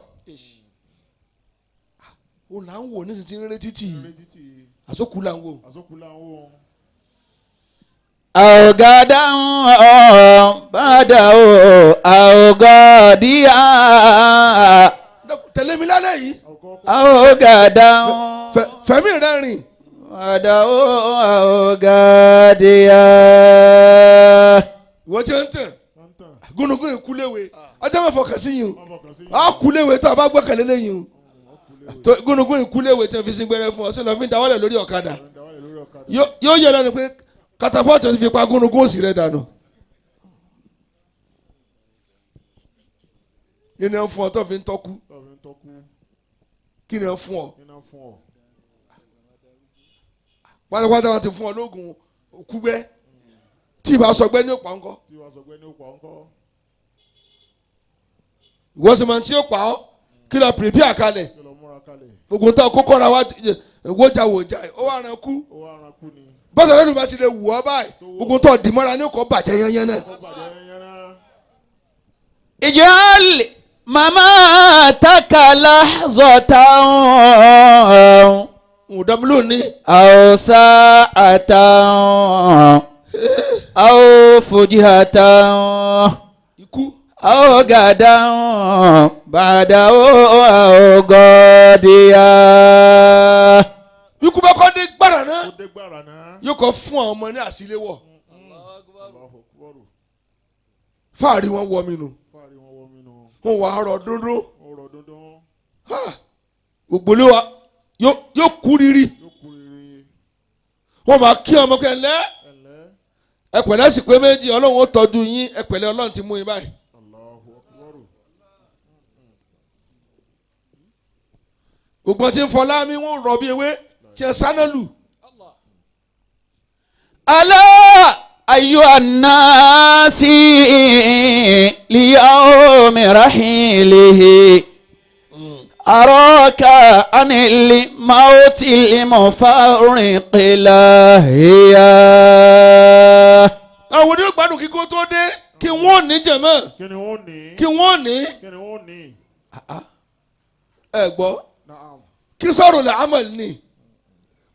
Ó là ń wò nísinsìnyí tí ń rẹ títì. Rẹ títì. Àsókù là ń wò. Àsókù là ń wò. أو غدا بعده أو غاديا. Tẹ̀lé mi lálẹ́ yìí. أو غدا Fẹ̀mí rẹ rìn. بعده أو غاديا. Ìwọ tí ń tàn. Gúnugún ìkúléwe. Ọjọ́ máa fọkàn sí yìí o. Má fọkàn sí yìí. A kúléwe tó a bá gbọ́kànlé lẹ́yìn o. Gúnugún ìkúléwe tí wọ́n fi síngbẹ́rẹ́ fún ọ sí lọ́ọ́ fi ń dáwọ́lẹ̀ lórí ọ̀kadà. Dáwọ́lẹ̀ lórí ọ̀kadà. Yóò yẹ lẹ́nu pé katapọ́ọ̀tì ti fi pa gúnugún òsì rẹ̀ dànù. Kí ni wọ́n fún ọ tó fi ń tọ́kú? Tó fi ń tọ́kú. Kí ni wọ́n fún ọ? Kí ni wọ́n fún ọ? Pátápátá wọn ti fún ọ lóògùn kúgbẹ́. Tí ìbá sọgbẹ́ ní òpá ńkọ́. Tí ìbá sọgbẹ́ ní òpá ńkọ́. Ìwọ sì máa ń tí ó pa ọ́ kí lọ pìrìpì àkàlẹ̀. Kí lọ múra kalẹ̀. Gbogbo tó kókó ra wá wójà wòjà ó wà rán kú. Ó wà rán kú ni. Bọ́sẹ̀ lẹ́nu bá ti lè wù ọ́ báyìí. Gbogbo tó dìmọ́ra ní kò bàjẹ́ yányán náà. Ó bàjẹ́ yányán náà. اجعل مماتك لحظة ń dá mi lónìí. أو ساعة أو فجهة Ikú أو غدا بعده أو غاديا. ikú bá kọ́ dé gbàrà náà Ó dé gbàrà náà. yóò kọ́ fún àwọn ọmọ ní àsíléwọ̀ Allahu Akbar. fáàrí wọn wọ mi nù Fáàrí wọn wọ mí nù. wọn wà á rọ dúndún Ó rọ dúndún. Ha! Gbogbo ilé wa yóò kú rírì Yóò kú rere. wọn máa kí ọmọ pé ẹlẹ́ Ẹ̀lẹ́. ẹ pẹ̀lẹ́ sì pé méjì Ọlọ́run ó tọ́jú yín ẹ pẹ̀lẹ́ Ọlọ́run ti mú yín báyìí. Allahu Akbar. Gbogbo ọtí ń fọlá mi wọn rọ bí ewé tí ẹ sáná lù. ألا أيها الناس ليوم رحيله أراك عن الموت المفارق لاهيا. Àwọn onígbàdùn gbádùn kíkó tó dé kí wọ́n ní jẹ̀mọ́ Kí ni wọ́n ní? kí wọ́n ní. Kí ni wọ́n ní? Ẹ gbọ́ Naam. kí sọ̀rọ̀ lè amal ni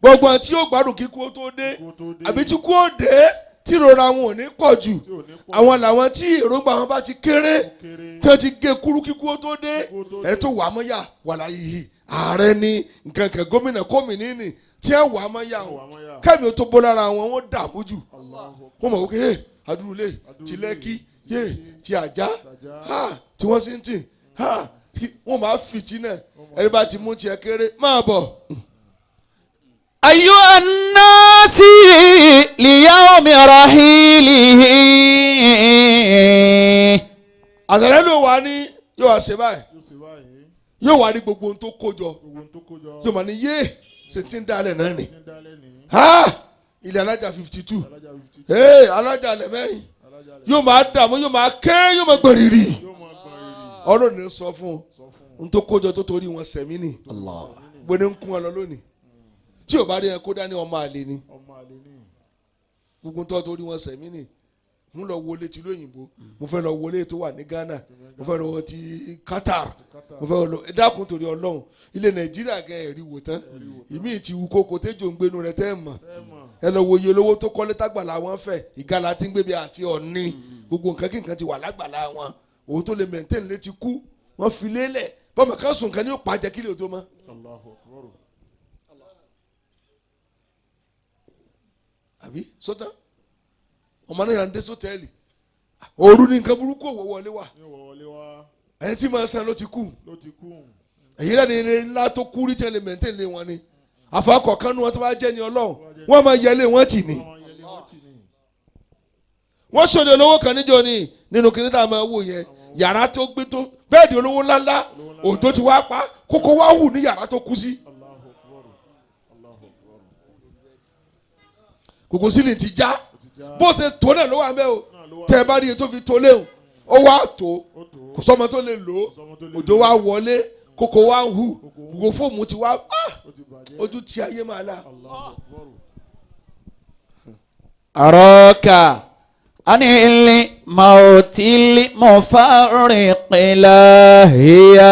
gbogbo àti yóò gbádùn kíkó tó dé Kó tó dé. àbí tí kú ó dé tí ìrora wọn ò ní pọ̀ jù Tí ò ní pọ̀. àwọn làwọn tí èròǹgbà wọn bá ti kéré Kéré. tí wọ́n ti gé kúrú kíkú ó tó dé Kíkú ó tó dé. ẹ tó wà á mọ́ yà wà láyé yìí ààrẹ ni nǹkan kan gómìnà kómìnì ni tí ẹ wà á mọ́ yà o Wà á mọ́ yà. kẹ́mi ó tó bó lára wọn wọ́n dààmú jù Allahu wọ́n mọ̀ wípé hey adúrúlé ti Lẹ́kí yé ti Àjá ha tí wọ́n sì ń tì ha tí wọ́n máa fìtí náà ẹni bá ti mú tiẹ̀ kéré máa bọ̀. أيها الناس ليوم رحيله Àtàlẹ́ ló wà ní yóò wá ṣe báyìí Yóò ṣe báyìí. yóò wá ní gbogbo ohun tó kó jọ Gbogbo ohun tó kó jọ. yóò máa ní yé ṣe ti ń dálẹ̀ náà ni Ní dálẹ́ ní. ha ilẹ̀ alájà 52 Alájà 52. hey alájà alẹ̀ mẹ́rin Alájà lẹ̀. yóò máa dààmú yóò máa ké yóò máa gbèrìrì Yóò máa gbọ̀n rìrì. Ọlọ́run ní sọ fún Sọ fún un tó kó jọ tó torí wọn sẹ̀mí ni gbóni ń kún ọ lọ lónìí tí ò bá rí ẹ kó dání ọmọ àlè ni ọmọ àlè ní. gbogbo tó torí wọn sẹ̀mí ni ń lọ wọlé tìlú òyìnbó mo fẹ́ lọ wọlé tó wà ní Ghana mo fẹ́ lọ wọ ti Qatar mo fẹ́ lọ ẹ dákun torí Ọlọ́run ilẹ̀ Nàìjíríà gan ẹ̀rí wò tán ìmí ti wù kókó tẹ́jọ́ ń gbénu rẹ tẹ́ ẹ̀ mọ̀ Ẹ mọ̀. ẹ lọ wo iye olówó tó kọ́lé tágbàlá wọn fẹ̀ ìgalà tí ń gbé bí àti ọ̀ní gbogbo nǹkan kí nǹkan ti wà lágbàlá wọn òun tó lè mẹ̀ntẹ́n létí kú wọ́n fi lélẹ̀ bọ́mọ kan sùn kan ní yóò pàjẹ́ kí lè tó mọ́. Allahu Akbar. Àbí sọ́tàn ọmọ náà yà ń dé sọ́tẹ́ẹ̀lì òru ní nǹkan burúkú òwò wọlé wà Ní wọ̀ wọlé wá. ẹni tí màá san ló ti kú Ló ti kú. èyí náà ní ilé ńlá tó kú rí tẹ́lẹ̀ mẹ̀ntẹ́n lé wọn ni àfọkọ̀kan nu wọn tó bá jẹ́ ni Ọlọ́run wọ́n máa yẹlé wọn tì ní. Wọ́n máa yẹlé wọ́n tì ní. Wọ́n ṣòde olówó kan níjọ ni nínú kí ní tá a máa wò yẹn yàrá tó gbé tó bẹ́ẹ̀dì olówó ńláńlá òjò ti wá pa kókó wá hù ní yàrá tó kú sí Allahu Akbar. Allahu Akbar. kòkó sílì ti já Ó ti já. bó ṣe tó náà ló wà mẹ́ o Náà ló wà. tẹ́ ẹ bá rí i tó fi tó léwu ó wá tó Ó tó. kò sọ́mọ tó lè lò ó Sọmọ tó lè òjò wá wọlé kókó wá ń hù gbogbo fóòmù ti wá ah, Ó ti bàjẹ́. ojú ti ayé máa la Allahu Akbar. أراك عن الموت المفارق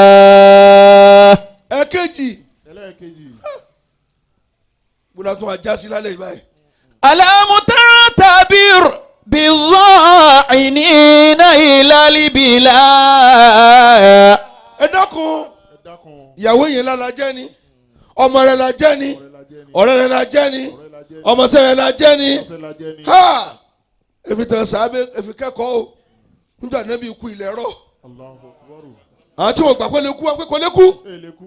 لاهيا. Ẹ̀kejì Ẹlẹ́ẹ̀kejì. gbọ́dọ̀ tó wá já sí lálẹ́ yìí báyìí ألم تعتبر بالظاعنين إلى البلاد. Ẹ dákun Ẹ dákun. ìyàwó yẹn lára jẹ́ ni ọmọ rẹ̀ la jẹ́ ni Ọ̀rẹ́ la jẹ́ ni. ọ̀rẹ́ rẹ̀ la jẹ́ ni Ọ̀rẹ́ la jẹ́ ni. ọmọọṣẹ́ rẹ̀ la jẹ́ ni Ọ̀sẹ̀ la jẹ́ ni. ha efi tàn sábẹ́ efi kẹ́kọ̀ọ́ o níjọ́ ànábì ikú ilẹ̀ rọ̀ Allahu Akbar. Àwọn tí wọ́n gbà pé lè kú wọn pé kò lè kú Èlé kú.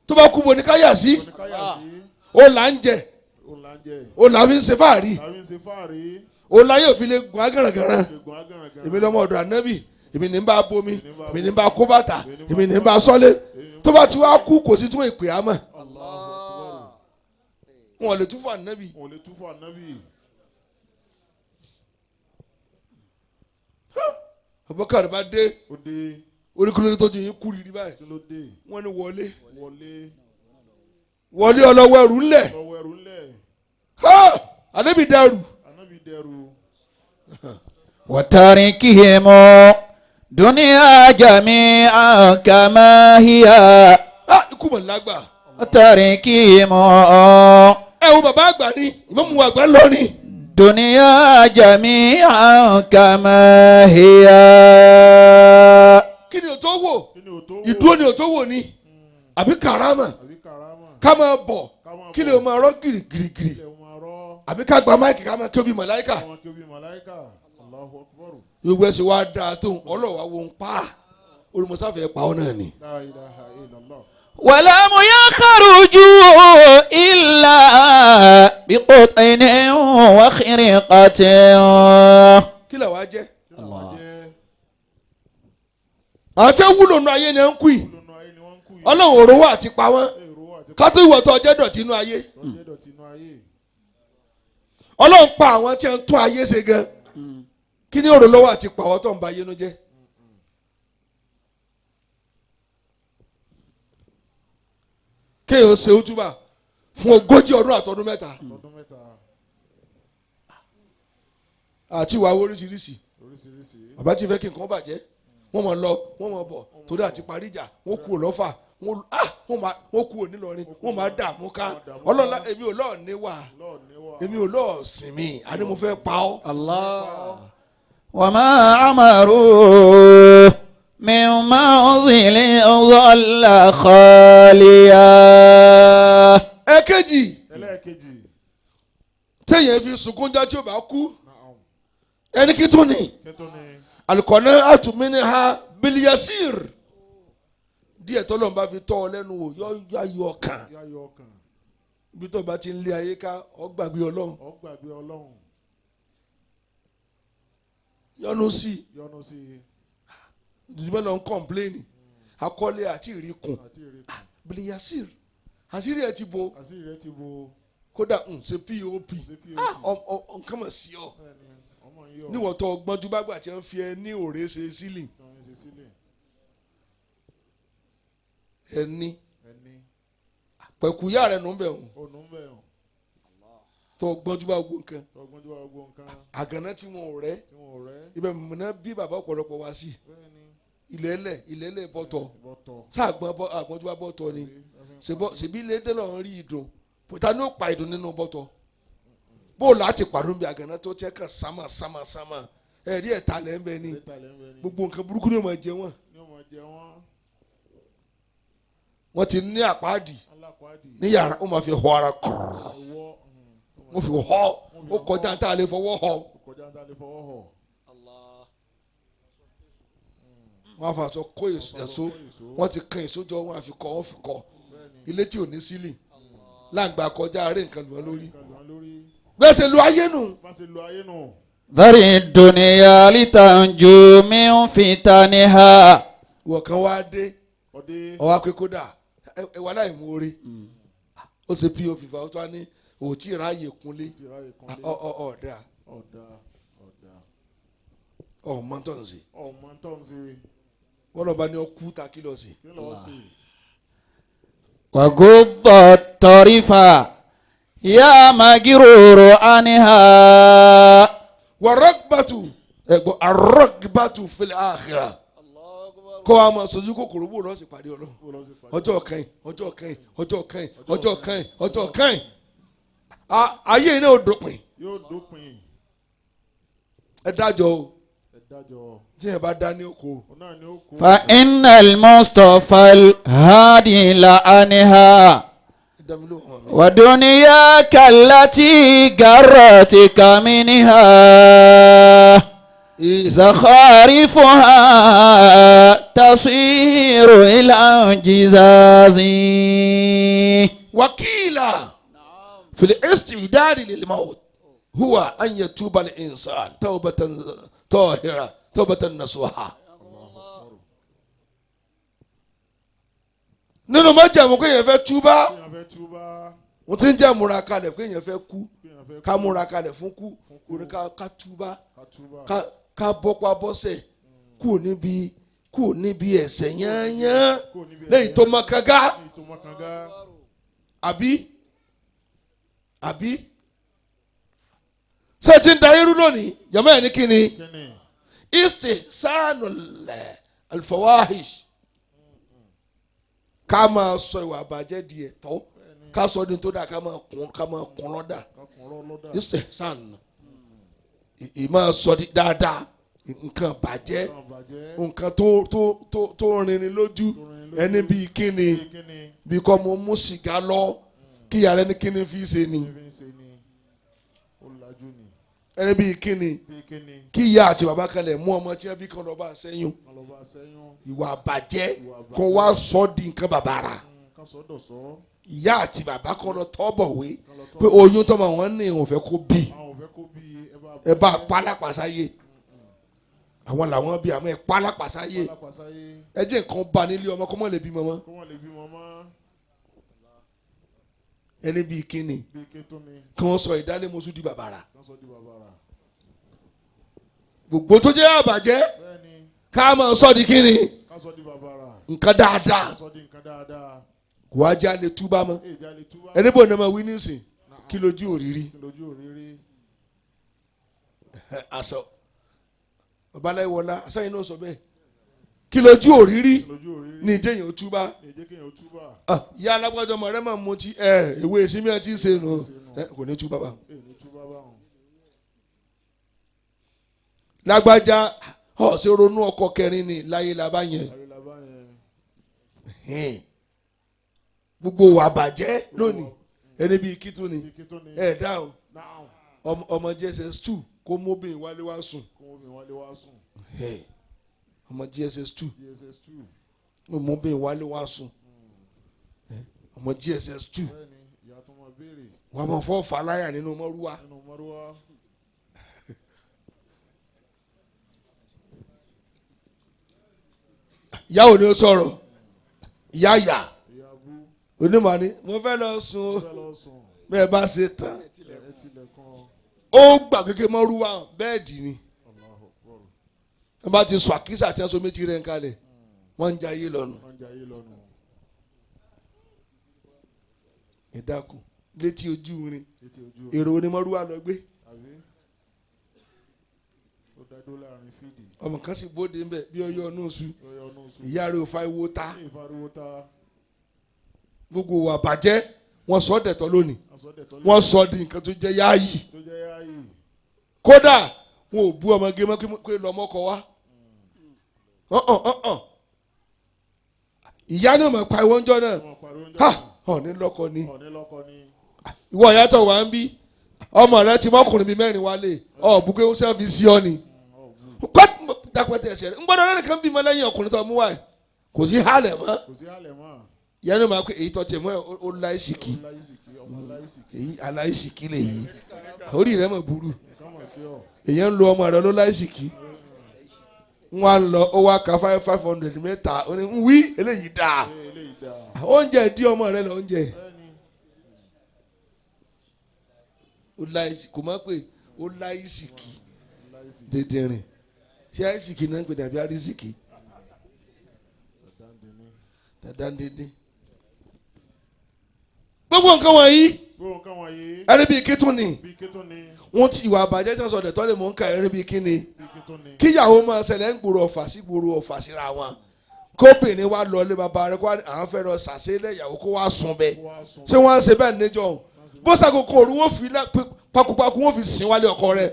tó bá kú bo ní káyà sí Oníkáyà sí. ó là ń jẹ Òun là ń jẹ. ó là fi ń ṣe fáàrí Tàbí ń ṣe fáàrí. ó là yóò fi lè gùn agànràngànràn Egun agànràngànràn. èmi lọ́mọ ọ̀dọ̀ ànábì èmi ní bá bomi èmi ní bá kó bàtà èmi ní bá sọ́lé tó bá ti wá kú kò sí tún ìpè àmọ́ Allahu Akbar. wọn ò lè tún fún ànábì Wọn ò lè tú fún ànábì. Abubakar bá dé Ó dé. oríkúlódé tó ju yín kú rírì báyìí Kí ló dé? wọ́n ní wọlé Wọlé. Wọlé ọlọ́wọ́ ẹrù ńlẹ̀ Lọ́wọ́ ẹrù ńlẹ̀. ha ànábì dẹrù Ànábì dẹrù. وتركهم دنيا جميعا كما هي Ah, ikú mọ̀ lágbà. تركيم Ẹ wo bàbá àgbà ni, ìmáàmù àgbà ń lọ ni. دنيا جميعا كما هي Kí ni ò tó wò? Kí ni ò tó wò? Ìdúró ni ò tó wò ni. Àbí kàrámà? Àbí karama. Ká máa bọ̀. Ká máa Kí bọ̀. ni o máa rọ́ gìrìgìrìgìrì? Ilẹ̀ máa rọ́. Àbí ká gba máìkì ká máa kí omi màláìkà? Àwọn kí omi màláíkà. Allahu akbar. Gbogbo ẹsẹ̀ wa dáa tó ọlọ́wà wo ń pa. Olùmọ̀sáfẹ́ pa ọ́ náà ni. La ilaha illallah. ولم يخرج إلا بقطن وخرقة Kí lè wá jẹ́? Kí làwọn jẹ́? Àwọn tí wọ́n wúlò nínú ayé ni ẹ ń kú yìí. Lónú ayé ni wọ́n ń kú yìí. Ọlọ́run òrówó àti pa wọ́n. Èrò àti Ká tó ìwọ̀ tó ọjọ́ dọ̀tí inú ayé. tọ́jú dọ̀tí inú ayé. Ọlọ́run pa àwọn tí ń tún ayé ṣe gan. Kí ni òrò lọ́wọ́ àti pa àwọn tó ń ba ayé nu jẹ́? Kéèyàn ṣe ojúbà fún 40 ọdún àtọdún 3 Ọdún 3. Àti ìwà oríṣiríṣi. Oríṣiríṣi. Bàbá tí fẹ́ kí nǹkan bàjẹ́, wọ́n mọ̀ lọ, wọ́n mọ̀ bọ̀, torí àti parí ìjà, wọ́n kú òlọ́fà, wọ́n kú ònílọrin, wọ́n máa dààmú ká. Ọlọ́lá èmi ò lọ́ọ̀ níwà, Lọ́ọ̀ níwà. èmi ò lọ́ọ̀ sinmi, àní mo fẹ́ pa ọ́. الله وما عمروا من منزل ظل خاليا Ẹ̀kejì Ẹlẹ́ẹ̀kejì. téèyàn fi sunkún já tí ó bá kú, Na'am. ẹni kí tún ni Kẹ́tọ́ ni. alukọ̀nà àtúnmí ha biliyasir díẹ̀ tọ́lọ́run bá fi tọ́ ọ lẹ́nu wò yọ ayọ̀ ọkàn Yáyọ ọkàn. ibi tó bá ti ń lé ayé ká ọ gbàgbé Ọlọ́run Ó gbàgbé Ọlọ́run. yọnu sí i Yọ́nú sí i. dùdúmọ́ lọ ń kọ̀ǹpléènì akọ́lé àti ìrìkùn Àti ìrèkùn. biliyasir àṣírí ẹ ti bo Àṣírí rẹ̀ ti bo. kódà ń ṣe pop Ṣé POP. nǹkan mọ̀ sí ọ Bẹ́ẹ̀ni, ọmọ yìí ọ̀. níwọ̀n tó ọgbọ́njú bá gbà tí wọ́n fi ẹ ní òré ṣe sílì Tí wọ́n ń ṣe sílẹ̀. ẹni Ẹni. pẹ̀kúyà rẹ̀ nù bẹ̀ wọ́n Ònú ń bẹ̀ hàn. tó ọgbọ́njú bá gbó nǹkan Tọgbọ́n tí wàá gbọ́ nǹkan àgànná tí wọn ò rẹ́ tí wọn ò rẹ́. ibẹ̀ mọ̀nà bí bàbá ọ̀pọ̀lọpọ̀ wá sí Bẹ́ẹ̀ni. ilẹ̀ẹ́lẹ̀ ilẹ̀ẹ́lẹ̀ bọ́tọ̀ Bọ́tọ̀. sáàgbọ́n àgbọ̀njú bá bọ́tọ̀ ni ṣèbí ilé dé lọ́n rí ìdùn ta ni ó pa ìdùn nínú bọ́tọ̀ bó o láti pàdún bí àgànná tó tẹ́ kàn sámà sámà sámà ẹ̀rí ẹ̀ta lẹ́ ń bẹ ni Lẹ́tà lẹ́ ń bẹ ni. gbogbo nǹkan burúkú ni ó máa jẹ wọ́n Ní ó máa jẹ wọ́n. wọ́n ti ní àpáàdì Alákọ̀ádì. ní yàrá ó máa fi họ ara kọ̀rọ̀ Ọwọ́. wọ́n fi họ ó kọjá tá a lè fọwọ́ họ Kọjá ń dálé fọwọ́ họ. wọ́n á fa aṣọ kó èso wọ́n ti kan èso jọ wọ́n á fi kọ́ wọ́n fi kọ́ ilé tí ò ní sílì láǹgbà kọjá aré nǹkan lù wọ́n lórí Nǹkan lù wọ́n lórí. bẹ́ẹ̀ ṣe lu ayé nù Bá ṣe lo ayé nù. ذر الدنيا لتنجو من فتنها ìwọ̀ kan wá dé Ọdẹ. ọwọ́ akpé kódà ẹ wà láì mú orí ó ṣe pop fa ó tún á ní òtí ìráyè kúnlé Ti ráyè kan lé. ọ̀ọ́dà Ọ̀dà. Ọ̀dà. ọ̀mọ tó ń ṣe Ọmọ tó ń ṣe. wọ́n lọ́ba ní ọkú ta kí lọ sí. Kí lọ́ọ́ sí? وغض الطرف يا مغرور عنها wàrọ́gbàtù ẹ̀gbọ́n àrọ́gbàtù fil akhirah kọ́ a máa sojú kòkòrò bò lọ́ọ́ sì pàdé ọlọ́run Bó lọ́ọ́ sí pàdé. ọjọ́ kan ọjọ́ kan ọjọ́ kan ọjọ́ kan ọjọ́ kan ayé yìí náà ó dópin Yóò dópin. ẹ dájọ́ o Ẹ dájọ́. tí yẹn bá dá ní oko Òun náà ni ó kó. فإن المصطفى الهادي لعنها ẹ dá mi lóhùn ọmọ mi. ودنياك التي غرتك منها زخارفها تصير إلى انجزاز وكيلا في الاستعداد للموت هو أن يتوب الإنسان توبة طاهرة توبة نصوحة nínú májàmú pé èèyàn fẹ́ túbá Kéèyàn fẹ́ túbá. wọ́n ti ń jẹ́ múra kalẹ̀ pé èèyàn fẹ́ kú Kéèyàn fẹ́ ká múra kalẹ̀ fún kú òní ká túbá ká túbá. ká bọ́pá bọ́sẹ̀ kúrò níbi ẹ̀ṣẹ̀ yányán Kúrò níbi ẹ̀ṣẹ̀ lẹ́yìn tó mọ kánga Lẹ́yìn tó mọ́ kanga. àbí àbí ṣé ti ń da irú lónìí jàmọ́ ẹ̀ ní kíni Kíni? Istihsanul alfawahish ká máa sọ ìwà àbàjẹ́ di ẹ̀tọ́ ká sọ ní tó dáa ká máa kún lọ́dà istihsan ìmáa sọ di dáadáa nǹkan bàjẹ́ nǹkan tó rinni lójú ẹni bíi kíni bíi kọ́ mo mú sìgá lọ kí yàrá ẹni kíni fi ṣe ni ẹni bíi kíni kí ìyá àti bàbá kan lè mú ọmọ tí ẹ bí kan lọ bá sẹ́yìn ìwà bàjẹ́ kó wá sọ di nǹkan bàbàrà ìyá àti bàbá kan lọ tọ́ bọ̀wé pé oyún tọ́mọ wọn ní ìwọ̀n fẹ́ kó bí ẹ bá pálápàsáyé àwọn làwọn bí àmọ́ ẹ pálápàsáyé ẹ jẹ́ nǹkan bá nílé ọmọ kó mọ̀ lè bímọ mọ́ ẹni bíi kíni kí wọ́n sọ ìdálémosú di bàbàrà gbogbo tó jẹ́ àbàjẹ́ ká máa sọ di kíni nǹkan dáadáa kò wá já lè túbá mọ́ ẹni bò ní ma wí nísìn kí lójú òrírí àṣọ babaláwo àṣàyìn náà sọ bẹ́ẹ̀ kí lójú òrírí ní ìjẹyìn òtúbá ìyá alágbájọ ọmọ rẹ máa mutí ewé ìsinmi àti ìṣe nù kò ní túbá bá lágbájá ọ ṣe ronú ọkọ kẹrin ni láyé làbá yẹn gbogbo wà bàjẹ́ lónìí ẹni bíi kító ni ẹ dáhùn ọmọ JSS 2 kó móbìn wálé wá sùn ọmọ JSS 2 kó móbìn wálé wá sùn ọmọ JSS 2 wàá mọ̀ fọ́ fàlàyà nínú mọ́rúwá. Ìyá ò ní ó sọ̀rọ̀ ìyá yà onímọ̀ ni mo fẹ́ lọ sùn o bẹ́ẹ̀ bá ṣe tán ó gbà kékeré mọ́rúwá bẹ́ẹ̀dì ni wọ́n bá ti sọ àkísà àti ẹ̀sọ́ méjì rẹ̀ ń kalẹ̀ wọ́n ń jayé lọ́nu. Ẹ dákun létí ojú rin èrò onímọ̀rúwá lọ gbé ọmọ kan sì bóde ńbẹ bí ọyọ ọnù oṣù ìyá rẹ̀ ò fa ewo ta gbogbo wà bàjẹ́ wọ́n sọ dẹ̀tọ́ lónìí wọ́n sọ di nǹkan tó jẹ́ yáàyì kódà wọn ò bú ọmọge mọ́ pé lọ́mọkọ wá ìyá náà mọ̀ pa ìwọ ńjọ́ náà ha ọ̀ní lọ́kọ ni ìwọ ìyá tó wà ń bí ọmọ rẹ ti mọ́kùnrin bíi mẹ́rin wálé ọ̀ bùkún ó sẹ́fì sí ọ ni dápẹ́tẹ̀ ẹsẹ̀ rẹ̀ ń gbọ́dọ̀ lẹ́nu kan bímọ lẹ́yìn ọkùnrin tó mú wá ẹ̀ kò sí hálẹ̀ mọ́ ìyá náà máa pé èyí tó tiẹ̀ mọ́ ẹ̀ ó láìsìkì èyí aláìsìkì lè yí orí rẹ̀ mọ̀ burú èyí ń lo ọmọ rẹ̀ ló láìsìkì wọ́n á lọ ó wá ka 500 mẹ́ta ó ní ń wí eléyìí dáa oúnjẹ dí ọmọ rẹ̀ lọ oúnjẹ ó láìsìkì kò má pé ó láìsìkì dídìrín ṣé àìsìkì náà ń pè dàbí àrísìkì dàdán dídín gbogbo nǹkan wọ̀nyí ẹni bíi kítún ni wọ́n ti ìwà àbàjẹ́ tí wọ́n sọ dẹ̀tọ́ lè mú nǹkan ẹni bíi kíni kíyàwó máa ṣẹlẹ̀ ń gbòòrò ọ̀fà sí gbòòrò ọ̀fà síra wọn kóbìnrin wa lọ ilé bàbá rẹ kó àwọn fẹ́ lọ sàṣẹ́lẹ̀ ìyàwó kó wá sùn bẹ́ẹ̀ ṣé wọ́n á ṣe bẹ́ẹ̀ níjọ́ bó ṣàkókò òru wọ́n fi pakupaku wọ́n fi sìn wálé ọkọ rẹ̀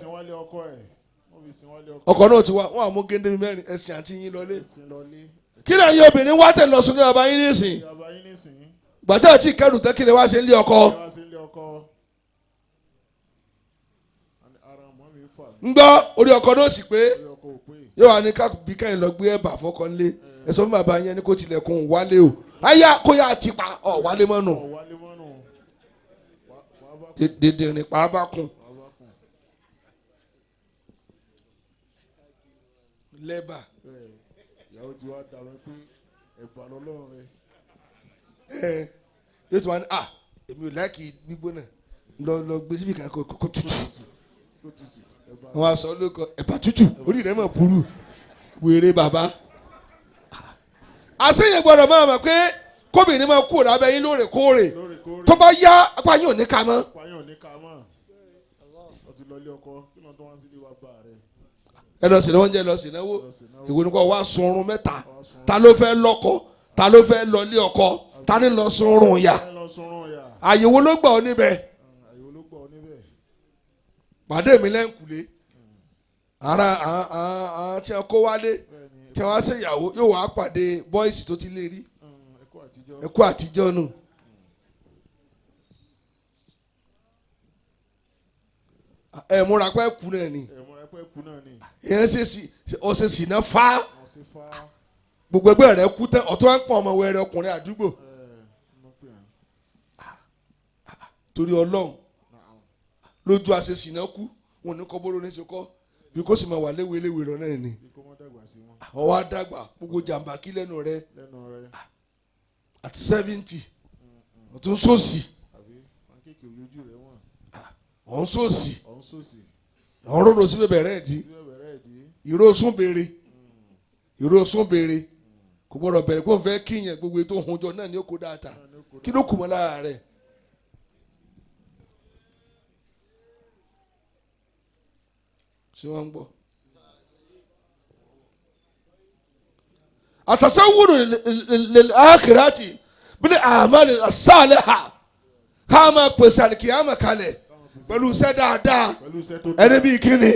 ọkọ náà ti wá wọn àmú géńdé mẹ́rin ẹ̀sìn àti yín lọlé kí ni ẹ̀yin obìnrin wá tẹ̀ lọ sùn ní bàbá yín nísìn gbàtà àti ìkẹrù tẹ́ kí ni wá ṣe ń lé ọkọ ń gbọ́ orí ọkọ náà sì pé yóò wá ní bí kẹ́hìn lọ gbé ẹ̀bà fọkọ ńlé ẹ sọ fún bàbá yẹn ní kó tilẹ̀kùn wálé o àyà kó yà á ti pa ọ̀ wálé mọ́nu dèdèrìn pàápàá kùn. Lẹ́bà. Ìyàwó ti wá dàrú pé ẹ̀bà lọ́lọ́run rẹ̀. Ẹ yóò tún wá ní à èmi ò láìkì gbígbóná lọ lọ gbé síbi kan kó tutù. Wọ́n á sọ lóko ẹ̀bà tútù orí rẹ̀ mọ̀ burú wèrè bàbá. Àṣeyẹ gbọ́dọ̀ máa mọ̀ pé kóbìnrin máa kúrò lábẹ́ yín lóòrèkóòrè tó bá yá apá yín ò ní ka mọ́. Apá yín ò ní ka mọ́. Ó ti lọ ilé ọkọ kí ló ń tó wá sí ilé wa bá rẹ̀. Ẹ lọ sí náwó oúnjẹ lọ sí náwó. Ìwé ni kò wá sunrun mẹ́ta. Ta ló fẹ́ lọ́kọ? Ta ló fẹ́ lọlé ọkọ? Ta ni lọ sunrun yà? Àyèwò ló gbà ọ níbẹ̀? Pàdé mi lẹ́ǹkùlé. Ara àwọn tí wọ́n kó wálé tí wọ́n á ṣe ìyàwó yóò wá pàdé bọ́ìsì tó ti lé rí. Ẹ̀kú àtijọ́ nù. Ẹ múra pẹ́ kú náà ni. Ìyẹn ṣe sì ọ̀sẹ̀ sì náà fá. Gbogbo ẹgbẹ́ rẹ kú tán ọ̀tún wá ń pọ̀ ọmọ wẹrẹ ọkùnrin àdúgbò. Torí Ọlọ́run lójú àṣeṣì náà kú wọn ní kọ́ bóró ní ṣe kọ́ bí kò sì máa wà léwe léwe lọ náà ni. Ọwọ́ àdàgbà gbogbo jàǹbá kí lẹ́nu rẹ at 70 ọ̀tún sósì ọ̀hún sósì ọ̀hún ròdò sí bẹ̀rẹ̀ rẹ̀ di ìró sún béèrè ìró sún béèrè kò gbọ́dọ̀ bẹ̀rẹ̀ kó n fẹ́ kíyàn gbogbo ètò òhun jọ náà ní ó kó dáa kí ló kù mọ́ lára rẹ̀. Ṣé wọ́n ń gbọ́? Àtàsáwùrù lil akhirati bil a'mali as-salihah ká máa pèsè àlìkìyàmà kalẹ̀ pẹ̀lú iṣẹ́ dáadáa ẹni bíi kíni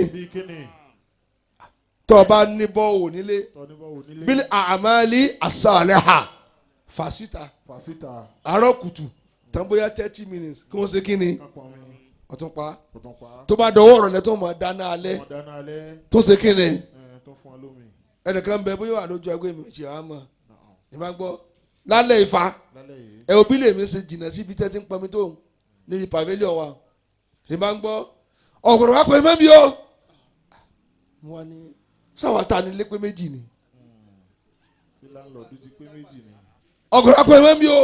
tó o bá ní bọ́ọ̀wò nílé bil a'mali as-salihah fàṣítà àárọ̀ kùtù tán bóyá 30 minutes kí wọ́n ṣe kíni ọ̀tún pa tó bá dọwọ́ ọ̀rọ̀ lẹ́ tó mọ̀ dáná alẹ́ tó ṣe kíni ẹnìkan bẹ bóyá wà lójú ẹgbẹ́ mi ṣe àmọ́ ní bá gbọ́ lálẹ́ ìfà ẹ òbí lèmi ṣe jìnnà síbi tẹ́tí ń pọnmi tó níbi pavilion wa ní bá gbọ́ ọ̀gbọ̀n wa pè mẹ́mi o mo wá ní sáwà tá a ní lépè méjì ni ọ̀gbọ̀n wa pè mẹ́mi o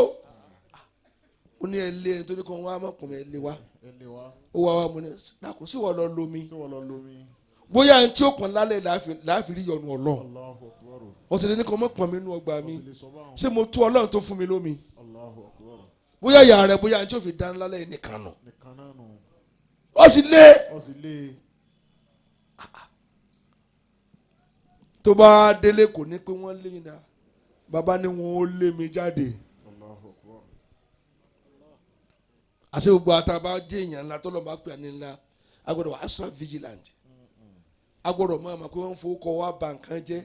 mo ní ẹ lé ẹni tó ní kàn wá mọ̀kùnrin ẹ lé wa ó wá wá mo ní dàkún sí wọ́n lọ lomi bóyá ẹni tí ó kàn lálẹ́ láàfin rí yọnu Ọlọ́run wọ́n sì lè ní kàn mọ́ pọ̀n mi nú ọgbà mi ṣé mo tú Ọlọ́run tó fún mi lómi bóyá ìyá rẹ bóyá ẹni tí ó fi dání lálẹ́ nìkan nù ó sì lé tó bá délé kò ní pé wọ́n lé yín náà bàbá ni wọ́n ó lé mi jáde àti gbogbo àtàbà jẹ́ èèyàn ńlá tó lọ́ọ́ bá pè ní ńlá a gbọ́dọ̀ wà extra vigilant a gbọ́dọ̀ mọ̀ àmọ́ pé wọ́n ń fowó kọ́ wa bà nǹkan jẹ́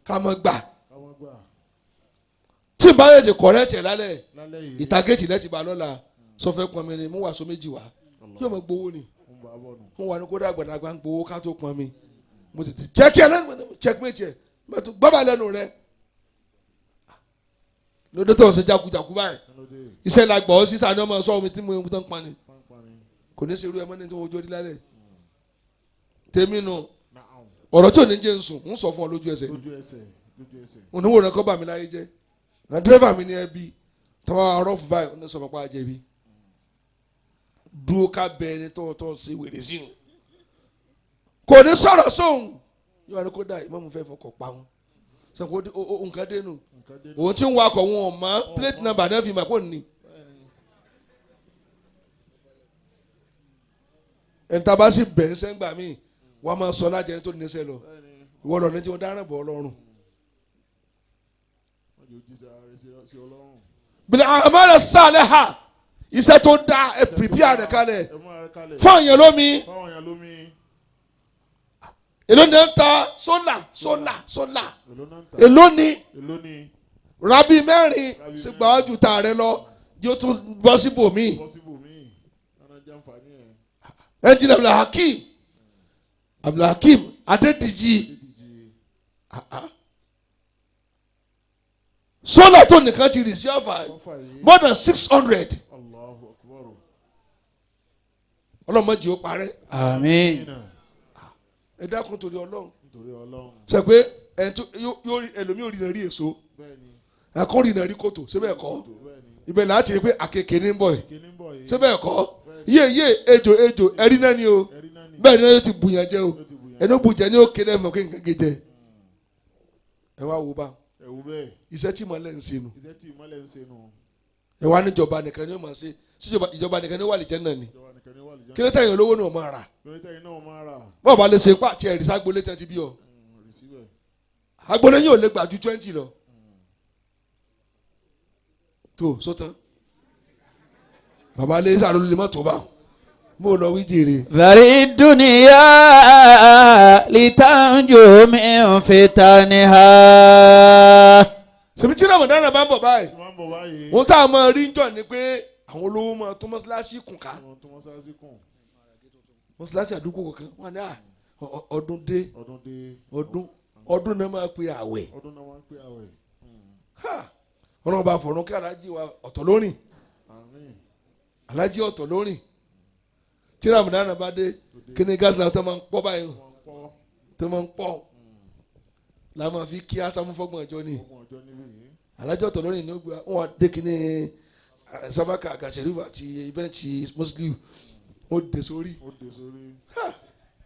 ká mọ́ gbà tí n bá yẹ ti correct ẹ̀ lálẹ́ ìtàgéjì lẹ́tì bá lọ́la sọfẹ́ pọn mi ni mú wàásù méjì wá yóò mọ̀ gbowó ni mo wà ní kó dàgbà dàgbà ń gbowó ká tó pọn mi mo tètè check ẹ̀ lẹ́nu checkmate ẹ̀ gbọ́bà lẹ́nu rẹ̀ lóde tó ń ṣe jakujaku báyìí iṣẹ́ la gbọ́ sísá ni ọmọ sọ omi tí mo ń tán pani kò ní ṣerú ẹ mọ́ ní tí wọ́n ojú orí lálẹ́ tèmi nu ọ̀rọ̀ tí ò ní jẹ́ ń sùn ń sọ fún ọ lójú ẹsẹ̀ ni oníwò rẹ kọ́ bà mí láyé jẹ́ na dírẹ́fà mi ní ẹbí tọ́wọ́ arọ́ fún báyìí ó ní sọ̀rọ̀ pa àjẹbí dúró ká bẹ ẹni tó tó ṣe wèrè sí i kò ní sọ̀rọ̀ sóhun yóò wá ní kó dà ìmọ̀mù fẹ́ fọkọ̀ pa wọn sọ pé nǹkan dénú òun tí ń wakọ̀ wọn ò mọ̀ plate number náà fi mà kó ní. ẹni tá a bá sì bẹ̀ ń sẹ́ngbà míì wọ́n á máa sọ lájẹ ẹni tó ní sẹ́ lọ ìwọ lọ ní tí wọ́n dáràn bọ̀ ọlọ́run. bìlẹ̀ àmàlẹ̀ sàlẹ̀ ha iṣẹ́ tó dáa ẹ pìrìpìà rẹ̀ kalẹ̀ fún àyàn lómi èló ni ẹ ń ta sólà sólà sólà èló ni rabi mẹ́rin sì gbà wájú ta rẹ lọ yóò tún bọ́ síbòmí ẹnjìnà Abdulhakeem Abdulhakeem Adédìjì sólà tó nìkan ti rì sí ọ̀fà more than 600 ọlọ́mọdé ó parẹ́. Àmín. Ẹ dákun torí Ọlọ́run sọ pé ẹni tó yóò rí ẹlòmíì ò rí náà rí èso ẹkọ rí náà rí kòtò síbẹ̀ kọ́ ibẹ̀ láti rí pé àkekèé ní bọ̀ yìí síbẹ̀ kọ́ yé yé ejò ejò ẹ̀rí náà ni o bẹ́ẹ̀ ni ó ti bùyàn jẹ o ẹni ó bùjẹ ní ó kéde ẹ̀fọ́ kí nǹkan jẹ ẹ wá wo bá iṣẹ́ tí ìmọ̀lẹ̀ ń ṣe nù ẹ wá níjọba nìkan ni ó máa ṣe síjọba ìjọba nìkan ni ó wà lè jẹ́ náà ni Àlìjánnà. Kí ló tẹ̀yìn olówó náà máa rà? Lórí tẹ̀yìn náà máa rà. Bọ́ọ̀ bá lè ṣe ipá àti ẹ̀rí ságbólé tẹ́ ti bí ọ. Rí síbẹ̀. Agbolé yóò lè gbà ju 20 lọ. Tó sótán bàbá lè sàrò lè má tó bá mo lọ wí jèrè. ذر الدنيا لتنجو من فتنها. Ṣèbí tí Ramadan bá ń bọ̀ báyìí, Tí wọ́n ń bọ̀ báyìí. wọ́n tá a máa rí jọ ni pé àwọn olówó máa tó mọ́ṣáláṣí kùn ká. Àwọn tó mọ́sálásí kùn. Mọ́ṣáláṣí àdúgbò kọ̀ọ̀kan wọ́n ní ọdún dé. Ọdún dé. Ọdún ọdún náà máa pe àwẹ̀. Ọdún náà máa ń pè àwẹ̀. Ha! Ọlọ́run bá fọ̀run kí alájí wa ọ̀tọ̀ lórìn. Àmín. Alájí ọ̀tọ̀ lórìn tí Ramadan bá dé, kí ni gáàsì làwọn tó máa ń pọ̀ báyìí o? Wọ́n ń pọ́. Tó máa ń pọ̀ la máa fi kí asámú fọ́gbọ̀n ọjọ́ ni. Ọgbọ̀n ọjọ́ níbí yìí. Alájí ọ̀tọ̀ lórìn ní ó gbé wọn dé kí ni sábàkà àgàṣẹ́rífù àti bẹ́ǹchì mọ́sílíù ó dé sórí. Ó dé sórí.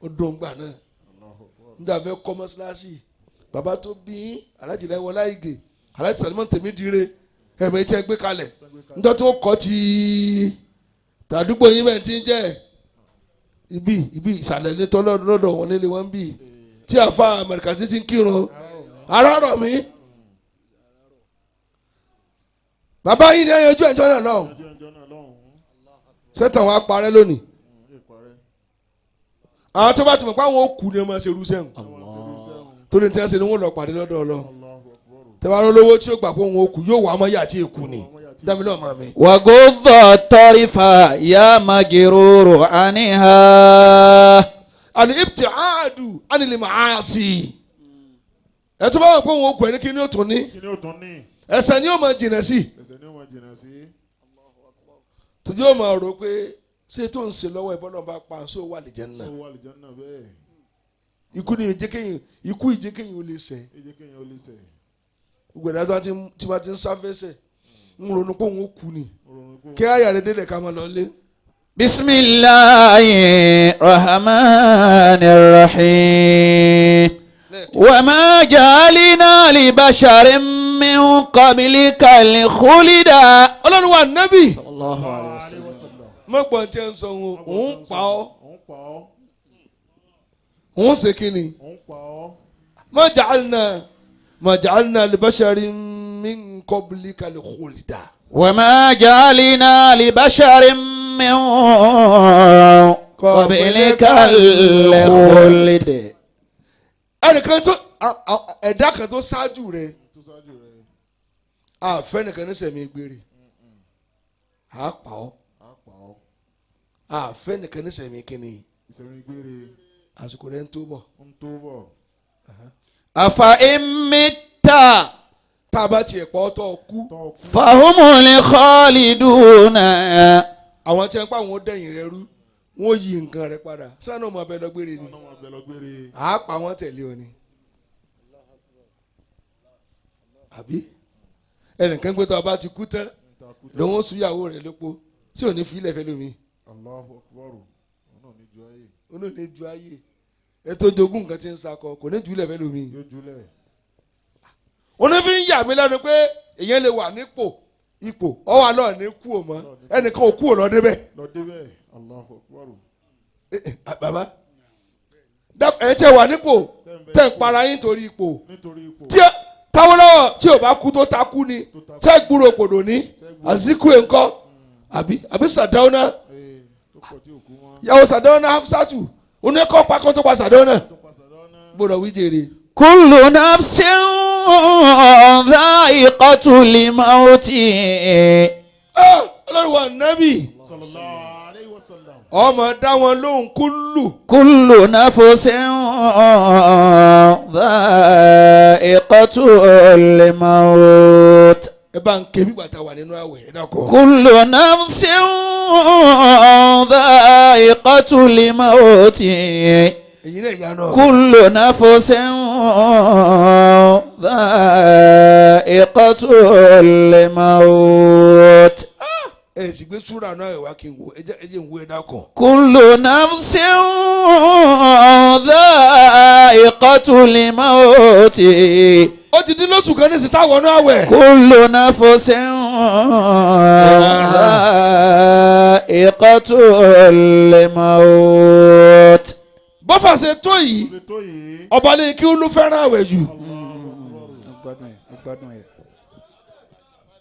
Ó dùn gbà náà. Allahu Akbar. Nígbà fẹ́ kọ́ mọ́sálásì, bàbá tó bí alájí lẹ́wọ́ láìgè, alájí Salman Tèmídire, ẹ̀mí tí ẹ gbé kalẹ̀ níjọ́ tó kọ́ ti tàdúgbò yín bẹ́ẹ̀ ti ń jẹ́ ibi ibi ìsàlẹ̀ ní tọ́lọ́dọ̀ wọn nílé wọn bí tí àfa Amẹ́ríkà ti ń kírun ara rọ̀ mí. Bàbá yìí ni ẹ yanjú ẹjọ́ náà lọ́hùn. Ọjọ́ ẹjọ́ náà lọ́hùn-ún. Sẹ́tàn wa parẹ́ lónìí. Lè parẹ́. Àwọn tó bá ti mọ̀ pé àwọn òkú ni wọ́n máa ṣe irú sẹ́hùn torí tí wọ́n ṣe ni wọ́n lọ pàdé lọ́dọ̀ Ọlọ́run. Allahu Akbar. Tẹ́wọ́n olówó tí ó gbà pé òun òkú yóò wà á mọ́ yà àti èkú ni dámilọ́ ọmọ mi. وغض الطرف يا مجرور عنها. Àní ibtiadu àní maasi ẹ tó bá wà pé òun òkú ẹni kí ni ó tún ní? Kí ni ó tún ní? Ẹsẹ̀ ni ó máa jìnà sí. Ẹsẹ̀ ni ó máa jìnnà sí. Tójú ó máa rò pé ṣé tó ń ṣe lọ́wọ́ ìbọn náà bá pa ṣó wà lè jẹ́ nà. Ó wà àlìjánnà bẹ́ẹ̀. Ikú ni ìjẹ́kẹ̀yìn, ikú ìjẹ́kẹ̀yìn ò lè sẹ̀. Ẹ jẹ́ kéèyàn ó lè sẹ̀. Gbẹ̀dá tó ti bá ti ń sáfẹ́sẹ̀ ń ronú pé òun ó kú ni. Ó ronú pé Kí àyà rẹ̀ délẹ̀ ká máa lọ lé. بسم الله الرحمن الرحيم. وما جعلنا لبشر من قبلك الخلد. Ọlọ́run wa nábì. الله عليه وسلم. Mọ̀gbọ́n tí ń sọ òun òun pa ọ́. Òun pa ọ́. Òun ṣe kí ni? Òun pa ọ́. Ma ja'alna ma ja'alna li basharin min qablika al-khulda. وما جعلنا لبشر من قبلك الخلد. Ẹnìkan tó ẹ̀dá kan tó ṣáájú rẹ̀, Tó ṣáájú rẹ̀. àfẹ́ nìkan ní sẹ̀mí gbére à pa ọ́. Á pa ọ́. Àfẹ́ nìkan ní sẹ̀mí kíni? Ìsẹ̀mí gbére. Àsìkò rẹ̀ ń tó bọ̀. Ń tó bọ̀. أفإن مت Tá a bá tiẹ̀ pa ọ́ tó kú, Tọ́ kú. فهم الخالدون. Àwọn tí wọ́n pa àwọn dẹ̀yìn rẹ̀ rú, wọ́n yí nǹkan rẹ̀ padà sani ọmọ abẹ lọ gbére ni. Ọ̀nà wọn bẹ̀ lọ gbére. À pa wọ́n tẹ̀lé ọ ni. Àbí ẹnìkan pé tó a bá ti kú tán lòun ó súyàwó rẹ̀ lópo tí ò ní fi ilẹ̀ fẹ́ lómi. Allahu Akbar. Òun náà ní ju ayé. Ó ní ní ju ayé ẹ tó jogún nǹkan tí ń sakọ kò ní ju ilẹ̀ fẹ́ lómi. Yóò júlẹ̀. Oní fi ń yà mí lẹ́nu pé èèyàn lè wà nípò ipò ọwọ́ àlọ́ ní kú ò mọ́ ẹnìkan ò kú ò lọ débẹ̀. Lọ débẹ̀. Allahu Akbar. Bàbá ẹ tẹ wà nípò tẹ ń para yín torí ipò. Nítorí ipò. Tí Táwọ́lọ́wọ́ tí ò bá kú tó ta kú ni ṣé gbúrò pòdò ní Azikiwe ńkọ́ àbí Sàdáúná? Ee, tó pọ̀ tí ò kú mọ́. Yàwó Sàdáúná Hafsatu oníkọ́ pakọ́ tó pa Sàdáúná. Tó pa Sàdáúná. Gbọ́dọ̀ wí jèrè. كل نفس ذائقة الموت. Ọlọ́run wa nábì. Sallallahu alayhi wa sallam. Ọmọ dá wọn lóhùn kúlù. كل نفس ذائقة الموت. Ẹ bá ń ké bí bàtà wà nínú àwẹ̀ ẹ dákọ̀. كل نفس ذائقة الموت. Èyí náà ìyá náà. كل نفس ذائقة الموت. Ẹ sì gbé súrà náà ẹ wá kí n wò ẹ jẹ́ n wo ẹ dákọ̀. كل نفس ذائقة الموت. Ó ti dín lóṣù kan ní ìsìn táwọn náà wẹ̀. كل نفس ذائقة الموت. Bọ́fà ṣe tó yìí, ọba lè kí ó ló fẹ́ràn àwẹ̀ jù.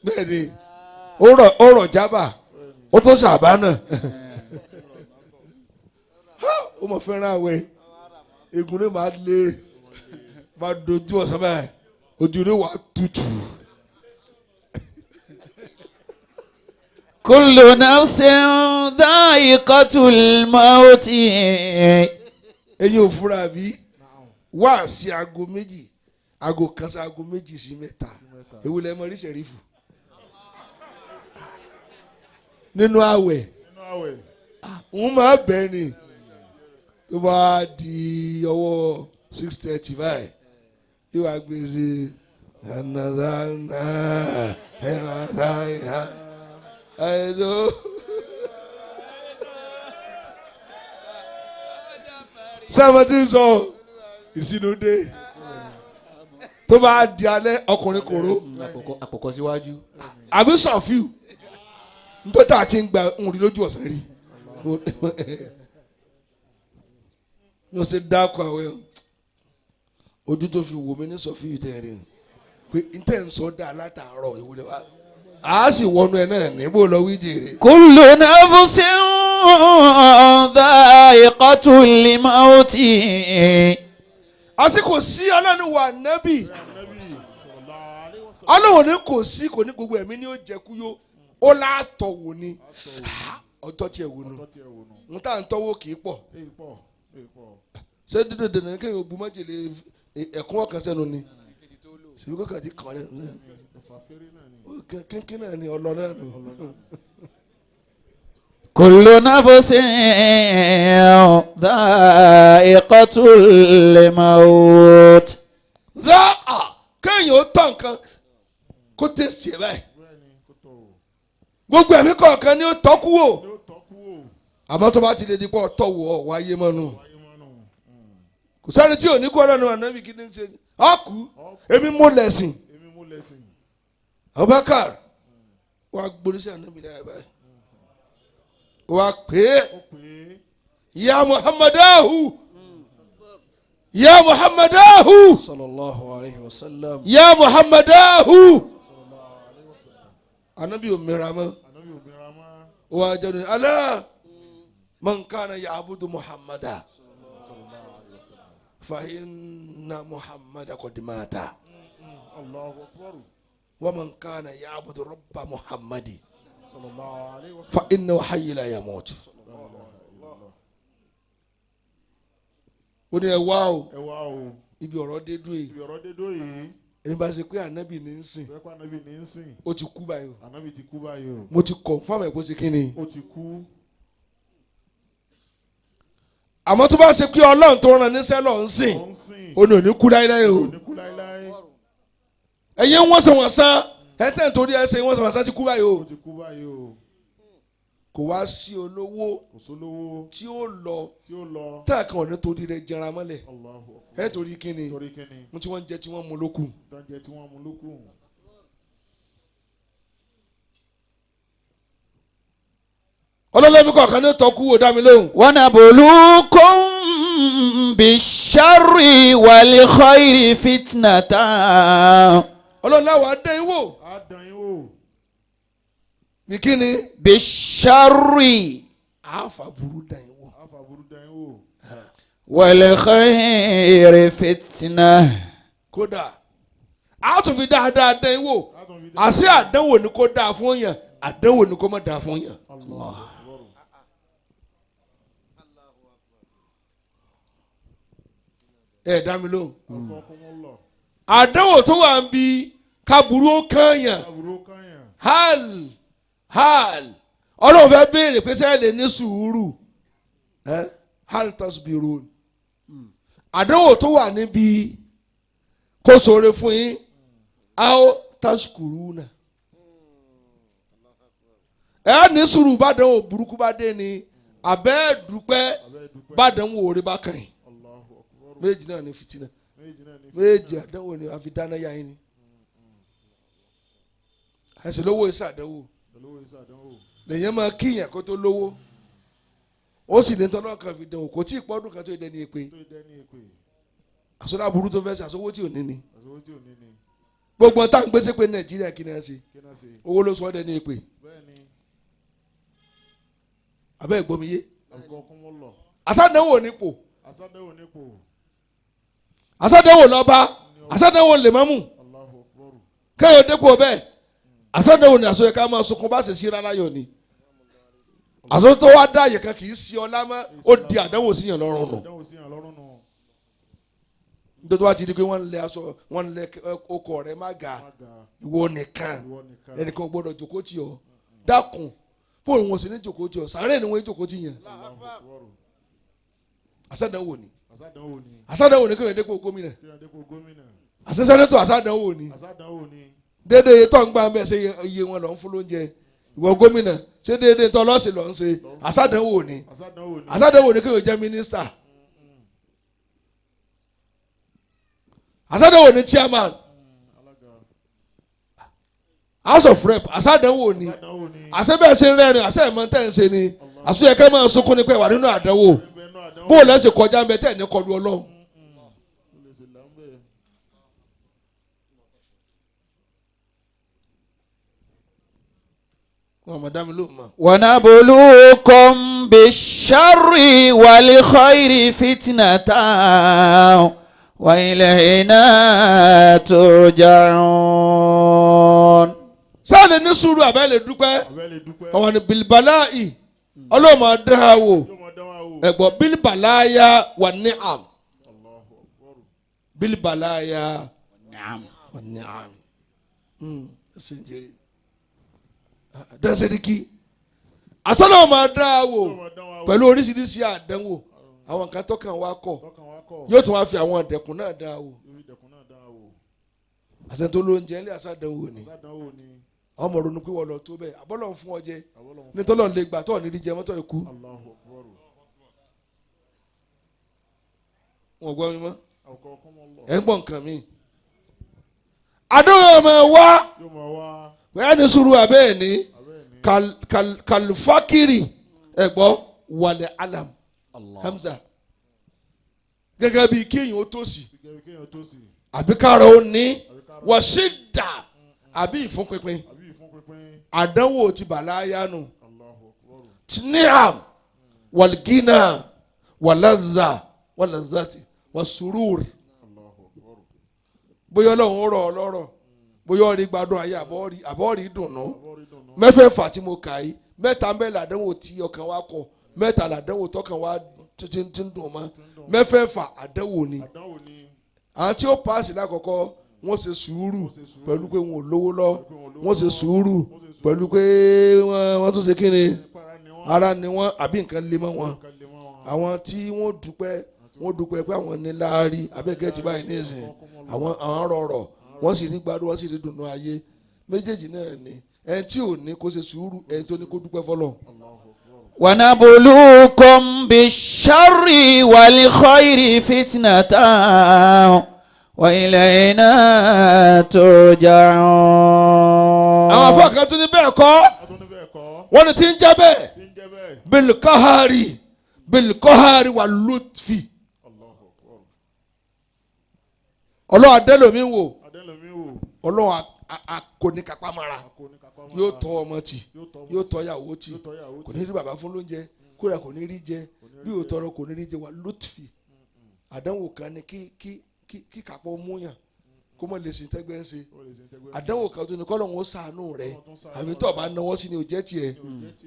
Bẹ́ẹ̀ ni ó rọ̀ jábà, ó tún ṣàbá náà, ó mọ̀ fẹ́ràn àwẹ̀. Egun ló máa lé, máa dojú ọ̀sán báyìí, ojú rẹ̀ wà tutù. Kullu nafsin dha'iqatul maut. Ẹ̀yin ò fura bí wá sí aago 2, aago 1 sí aago 2 sí 3, ewu lẹ mọ rí sẹ̀rífù nínú àwẹ̀. Ń máa bẹ̀ ni tó bá di ọwọ́ 6:30 báyìí, yóò wá gbé sí ẹ̀ẹ́dọ́. Sábà tí ń sọ ìsinú dé tó bá di alẹ́ ọkùnrin kòró àpòkọ síwájú àbí sọ̀fíù nítorí tá a ti ń gba ń rí lójú ọ̀sán rí ní o ṣe dákọ̀ àwẹ̀ ojú tó fi wò mí ní sọ̀fíù tẹ̀ rí pé n tẹ̀ ń sọ dá látàárọ̀ ìwúlẹ̀ wa a sì wọnú ẹ náà níbo lọ wí jèrè. Kullu nafsin dha'iqatul mauti. Àsìkò sí ọlọ́run wà nábì, ọlọ́run ní kò sí, kò ní gbogbo ẹ̀mí ní ó jẹ kú yó, ó látọ̀ wò ni ọjọ́ tiẹ̀ wò nù n tá n tọ́wọ́ kì í pọ̀. Ṣé dídò dènà kéèyàn bu májèlé ẹ̀kún ọ̀kan sẹ́nu ni ṣèbí kò kàn ti kàn lẹ́nu kínkín náà ni ọlọ náà nù. Kullu nafsin dha'iqatul maut. Dáa kéèyàn ó tọ̀ nǹkan kó tẹ̀sí ẹ̀ báyìí, gbogbo ẹ̀mí kọ̀ọ̀kan ni ó tọ́kú wò, àmọ́ tó bá ti lè di pọ̀ tọ̀ wò ọ̀ wáyé mọ́nu. Kò sáré tí ò ní kú ọlọ́run ànábì kí ni ṣe ọ̀kú èmi mú lẹ̀sìn. Abubakar wàá gborí sí ànábì láyé báyìí, wàá pè é ya Muhammadahu, ya Muhammadahu sallallahu alayhi wa sallam, ya Muhammadahu. Ànábì ò mìíràn mọ́, wàá jẹ́ ní alá man kana ya'budu Muhammada fa inna Muhammada qad mata wa man kana ya'budu rabba Muhammadi fa innahu hayy la yamut. Ó ní ẹ wá o, ibi ọ̀rọ̀ dé dúró yìí, ẹni bá ṣe pé ànábì ní ń sìn ó ti kú báyìí o, mo ti confirm ẹ̀ kó ṣe kí ni. Àmọ́ tó bá ṣe pé ọlọ́run tó rán níṣẹ́ lọ ń sìn, ó ní òní kú láéláé o. Ẹ̀yin wọ́n sọ wọ́n sán ẹ̀ tẹ̀ nítorí ẹ̀ ṣe wọ́n sọ wọ́n sán ti kú báyìí o. Kò wá sí olówó tí ó lọ tá a kan ò ní torí rẹ̀ jẹra mọ́lẹ̀ ẹ̀ torí kíni mo tí wọ́n ń jẹ tí wọ́n mú lókù. Ọlọ́lọ́mí kọ̀ọ̀kan ní tọ́kú wò dá mi lóhùn. Wanabluukum bisharri wal khairi fitnatan. Ọlọ́run láwa dán yín wò. Ní kíni. Bisharri. Àáfà burú dán yín wò. Wal khairi fitna. Kódà a tún fi dáadáa dán yín wò. Àṣé àdánwò ni kò dáa fún yàn, àdánwò ni kò má dáa fún yàn. Allah. Ẹ dá mi lóhùn. Àdánwò tó wà ń bi kaburú ó kàn yàn. Hal hal ọlọ́run fẹ́ béèrè pé sẹ́yìn lè ní sùúrù. Hal tasbirun. Àdánwò tó wà níbi kó ṣoore fún yín, aw tashkuruna. Ẹ ní sùúrù bàdánwò burúkú bá dé ni abẹ́ dúpẹ́ bàdánwò orí bá kàn yín. Méjì náà ni fìtínà, méjì àdánwò ni àfi dáná yá yín ni. Ẹsẹ̀ lówó iṣẹ́ àdánwò Lèyàn máa kíyàn kó tó lówó. Ó sì ní tọ́lọ́ kan fi dẹ̀wò kò tí ì pọ́dún kan tó dẹni èpè. Àsọdá burú tó fẹ́ ṣe àsọwó tí ò ní ni. Gbogbo tá à ń gbèsè pé Nàìjíríà kí ni a ṣe? Owó ló sọ ọ́ dẹni èpè. Abẹ́ ìgbọ́mi yé. Àsádẹ́wò nípò. Àsádẹ́wò lọ́ba. Àsádẹ́wò lèmọ́mù. Kẹ́hìn dẹ́kun ọbẹ̀. Àsádẹ́wò ni àsọyẹ ká máa sunkún bá ṣe sí rárá yọ ni. Àsọ tó wá dá àyè kan kì í sí ọlá mọ́, ó di àdánwò síyàn lọ́rùn nù. Nítorí wá ti di pé wọ́n ń lẹ aṣọ, wọ́n ń lẹ ọkọ̀ rẹ̀ má ga, ìwọ nìkan, ẹnìkan gbọ́dọ̀ jókòó tì ọ́. Dákun, bóun wọn sì ní jókòó tì ọ́, sàárẹ̀ ni wọ́n jókòó tì yàn. Àsádánwò ni. Àsádánwò ni kéwòn dépò gómìnà. Àṣẹ sẹ́nẹ́tọ̀ àsádánwò ni. Dédé tó ń gbà ń bẹ̀ ṣe iye wọn lọ ń fún lóúnjẹ. Ìwọ gómìnà ṣé dédé tó lọ́ọ̀sì lọ́ ń ṣe àsádánwò ni. Àsádánwò ni kéwòn jẹ́ mínísítà. Àsádánwò ni chairman. House of Rep àsádánwò ni. Àṣẹ bẹ́ẹ̀ ṣe ń rẹ́rìn àṣẹ ìmọ̀ tẹ́ ń ṣe ni. Àṣeyẹ kẹ́ máa sunkún ni pé wà nínú àdánwò. Bó o lẹ́sìn kọjá ń bẹ tẹ́ ẹ̀ ní kọlu Ọlọ́run. Wọn mọ̀ dá mi lóhùn mọ́. ونبلوكم بالشر والخير فتنة وإلينا ترجعون. Sáà lè ní sùúrù àbẹ́ lè dúpẹ́. Àwọn ni bilibalayi ọlọ́mọ adá wò ẹ̀gbọ́n bilibalaya wà ní àm. Bilibalaya wà ní àm. Ẹsẹ̀ ń jẹ́rìí. Dẹ́sẹ̀díkì asọ́nà ọmọ adá wò pẹ̀lú oríṣiríṣi àdánwò àwọn nǹkan tọkàn wa kọ̀ yóò tún wá fi àwọn àdẹ̀kùn náà dá wò. Àṣẹ tó ló ń jẹ ilé àṣàdánwò ni. Ọmọ ronú pé wọ́n lọ tó bẹ́ẹ̀ àbọ̀lọ̀ ń fún ọ jẹ nítorí lè gbà tó ní rí jẹ mọ́tò ikú. Wọ́n gbọ́ mi mọ́ ẹ̀ ń gbọ́ nǹkan mi. Àdúrà ọmọ wa bẹ́ẹ̀ ni sùúrù abẹ́ ẹ̀ ní kàlùfákìrì ẹ̀gbọ́ wàlẹ̀ alam Hamza gẹ́gẹ́ bíi kéèyàn ó tòṣì àbí káàrọ̀ ó ní wàṣídà àbí ìfúnpinpin àdánwò ti bàláyà nù tiniam wàlgínà wàlàzà wàlàzàtì wàsúrúr bóyá Ọlọ́run rọ̀ ọ́ lọ́rọ̀ bóyá ọ̀rí gbádùn ayé àbọ̀rí dùnú mẹ́fẹ̀ẹ̀fà tí mo kà yìí mẹ́ta ń bẹ làdánwò tí ọkàn wa kọ mẹ́ta làdánwò tọkàn wa ti ń dùn mọ́ mẹ́fẹ̀ẹ̀fà àdánwò ni. Àwọn tí ó paasi lákọ̀ọ́kọ́ wọ́n ṣe sùúrù pẹ̀lú pé wọn ò lówó lọ, wọ́n ṣe sùúrù pẹ̀lú pé wọ́n tún ṣe kíni ara ni wọ́n àbí nǹkan lé mọ́ wọn. Àwọn tí wọ́n dúpẹ́ pé àwọn ní láárí abẹ́gẹ́ ti báyìí nísìn àwọn rọrọ̀ wọ́n sì ní gbádùn wọ́n sì ní dùnú ayé méjèèjì náà ni ẹni tí ò ní kó ṣe sùúrù ẹni tó ní kó dúpẹ́ fọlọ́. ونبلوكم بالشر والخير فتنة وإلينا ترجعون. Àwọn afọ kan tún ní bẹ́ẹ̀ kọ́ wọ́n ní tí ń jẹ́ bẹ́ẹ̀ bilkahari bilkahari wà lutfi Ọlọ́run adẹ́lómi wò Ọlọ́run akóníkápámọ́ra yóò tọ́ ọmọ tì yóò tọ́ ìyàwó tì kò ní rí bàbá fún lóúnjẹ kódà kò ní rí jẹ bí yóò tọrọ kò ní rí jẹ wà lutfi àdánwò kan ni kí kápọ̀ múyàn kó mọ̀ lè sìn tẹ́gbẹ́ ń ṣe àdánwò kan tó ní kọ́ lóun ó sàánú rẹ̀ àbí tó o bá náwó sí ni ò jẹ́ tiẹ̀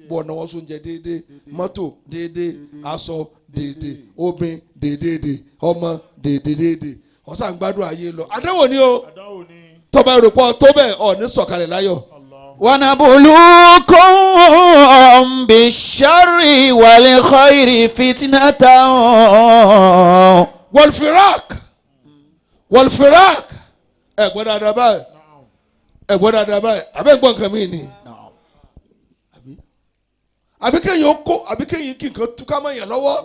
bọ̀ náwó sóúnjẹ déédéé mọ́tò déédéé aṣọ déédéé obìn déédéé ọmọ déédéé ọ̀sán gbádùn ayé lọ àdánwò ni o tọ́ba ìròpọ̀ tó bẹ́ẹ̀ ọ̀ ní sọ̀kalẹ̀ láyọ̀. ونبلوكم بالشر والخير فتنة والفراق والفراق ẹ gbọ́ dáadáa báyìí ẹ gbọ́ dáadáa báyìí àbẹ́ ń gbọ́ nǹkan mi ni àbí kéèyàn kó àbí kéèyàn kí nǹkan túká mọ́ yàn lọ́wọ́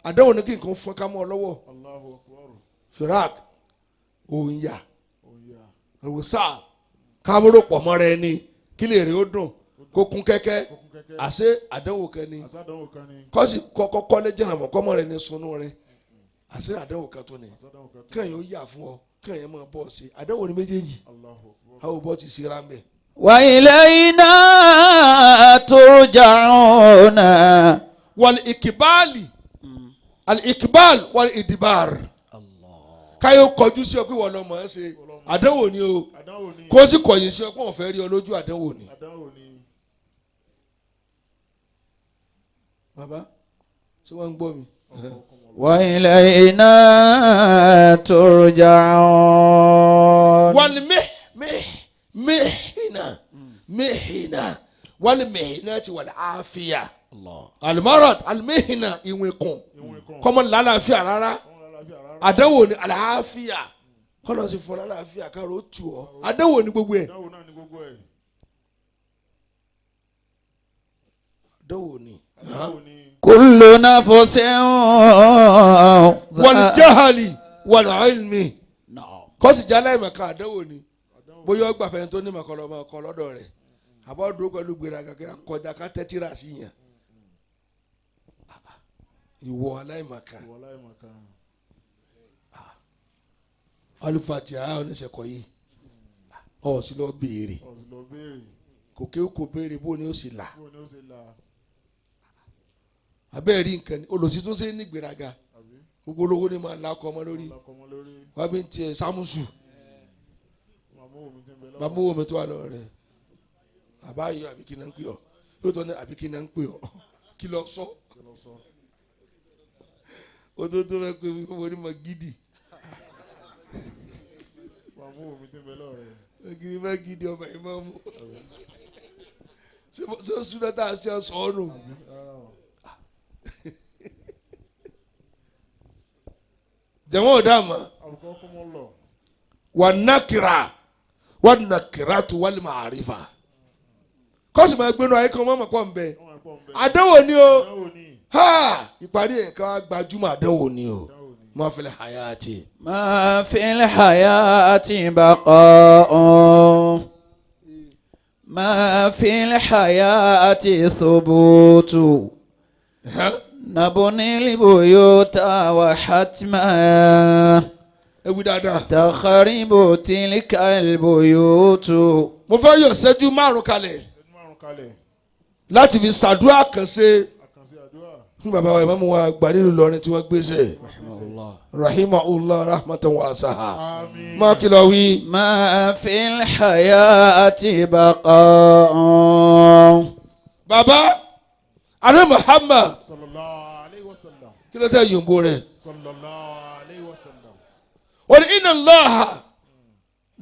àdánwò ni kí nǹkan fọ́n ká mọ́ ọ lọ́wọ́ firak òǹyà òwòsà kámúrò pọ̀ mọ́ra ẹni kí lè rí ó dùn Kó kún kẹ́kẹ́. Kó kún kẹ́kẹ́. Àṣé àdánwò kan ni. Àsádánwò kan ni. Kọ́sì kọ́kọ́ kọ́lé jìnnà mọ́ kọ́mọ rẹ̀ ní sunú rẹ̀. Àṣé àdánwò kan tó ni. Àsádánwò kan tó. Kẹ́hìn ó yà fún ọ, kẹ́hìn máa bọ̀ sí. Àdánwò ni méjèèjì. Allahu Akbar. Àwọn bọ́ ti ṣe ra ń bẹ̀. وإلينا ترجعون. Wal ikibali al ikibal wal idibar. Káyọ̀ kọjú sí ọ pé wọ́n lọ mọ̀ ẹ́ ṣe. Àdánwò ni o. Àdánwò ni. Kó sì kọ̀yìn sí ọ pé wọ́n fẹ́ rí ọ lójú àdánwò ni. Àdánwò ni. Bàbá, ṣé wọ́n ń gbọ́ mi? وإلينا ترجعون. Wal mih mih mihina mihina wal mihinati wal afiya. Almarad almihina ìwé kun Ìwọ̀n kan. kọ́mọ lálàáfíà rárá. Kọ́mọ lálàáfíà rárá. Àdánwò ni àlàáfíà kọ́lọ́ sì fọ́ lálàáfíà kárò ó tù ọ́. Àdánwò ni gbogbo ẹ̀. Àdánwò náà ni gbogbo ẹ̀. Àdánwò ni. Àdánwò ni. كل نفس Wal jahali wal ilmi. Kọ́sì jálá ìmọ̀kan àdánwò ni. Bóyá ọgbà fẹ́ni tó ní ìmọ̀kan lọ́mọ kan lọ́dọ̀ rẹ̀. Àbọ̀ dúró pẹ̀lú gbéraga kí akọjá ká tẹ́tíra sí yàn. Ìwọ aláìmọ̀kan. Ìwọ aláìmọ̀kan. Alifatiha oníṣẹ́kọ̀ yìí. Ọ̀ sì lọ béèrè. Ó sì lọ béèrè. Kò kí ó kò béèrè bó ni ó sì là. Bó ni ó ṣe là. Abẹ́ẹ̀ rí nǹkan ni olùsí tún ṣe ní gbéraga. Àbí? Gbogbo olówó ni máa lakọ ọmọ lórí. Lakọ ọmọ lórí. Wọ́n bí ń tiẹ̀ sámúsù. Màmú omi ti ń bẹ lọ́wọ́. Bàbá wo mi tó wà lọ́wọ́ rẹ̀. Bàbá yìí àbí kí náà ń pè ọ́. Yóò tọ́ ní àbí kí náà ń pè ọ́. Kí lọ sọ. Kí lọ sọ. O tó tó fẹ́ pé mo ní ma gidi. Màmú omi ti ń bẹ lọ́wọ́ rẹ̀. Gidi fẹ́ gidi ọmọ yìí máa mú. Ṣé súná tá a ṣe sọ ọ́ nù? Àbí? Rárá o. Jẹ̀wọ́n ò dá mọ́. Àbùkọ́ kọ́ mọ́ lọ. Wà nàkìrà wà nàkìrà tó wà lè máa rí fa. Kọ́sì máa gbénu ayé kan mọ́mọ́ pọ̀ ń bẹ. Wọ́n máa pọ̀ ń bẹ. Àdánwò ni o. Àdánwò ni. Ha! Ìparí ẹ̀ka gbajúmọ̀ àdánwò ni o. Àdánwò ni. Ma fil hayati. ما في الحياة بقاء ما في الحياة ثبوت نبني البيوت وحتما Ẹ wí dáadáa. تخرب تلك البيوت. Mo fẹ́ yọ ìṣẹ́jú márùn-ún kalẹ̀ Ìṣẹ́jú márùn-ún kalẹ̀. láti fi ṣàdúrà kàn ṣe Àkànṣe àdúrà. fún bàbá wa ìmáàmù wa àgbà nílùú Ìlọrin tí wọ́n gbéṣẹ́. Rahimahullah rahmatan wasi'a. Àmín. Má kìlọ̀ wí. ما في الحياة بقاء. Bàbá Adé Muhammad Sallallahu alayhi wa sallam. kí ló tẹ̀ yòǹbó rẹ̀? Sallallahu alayhi wa sallam. Wọ́n ní inna Allaha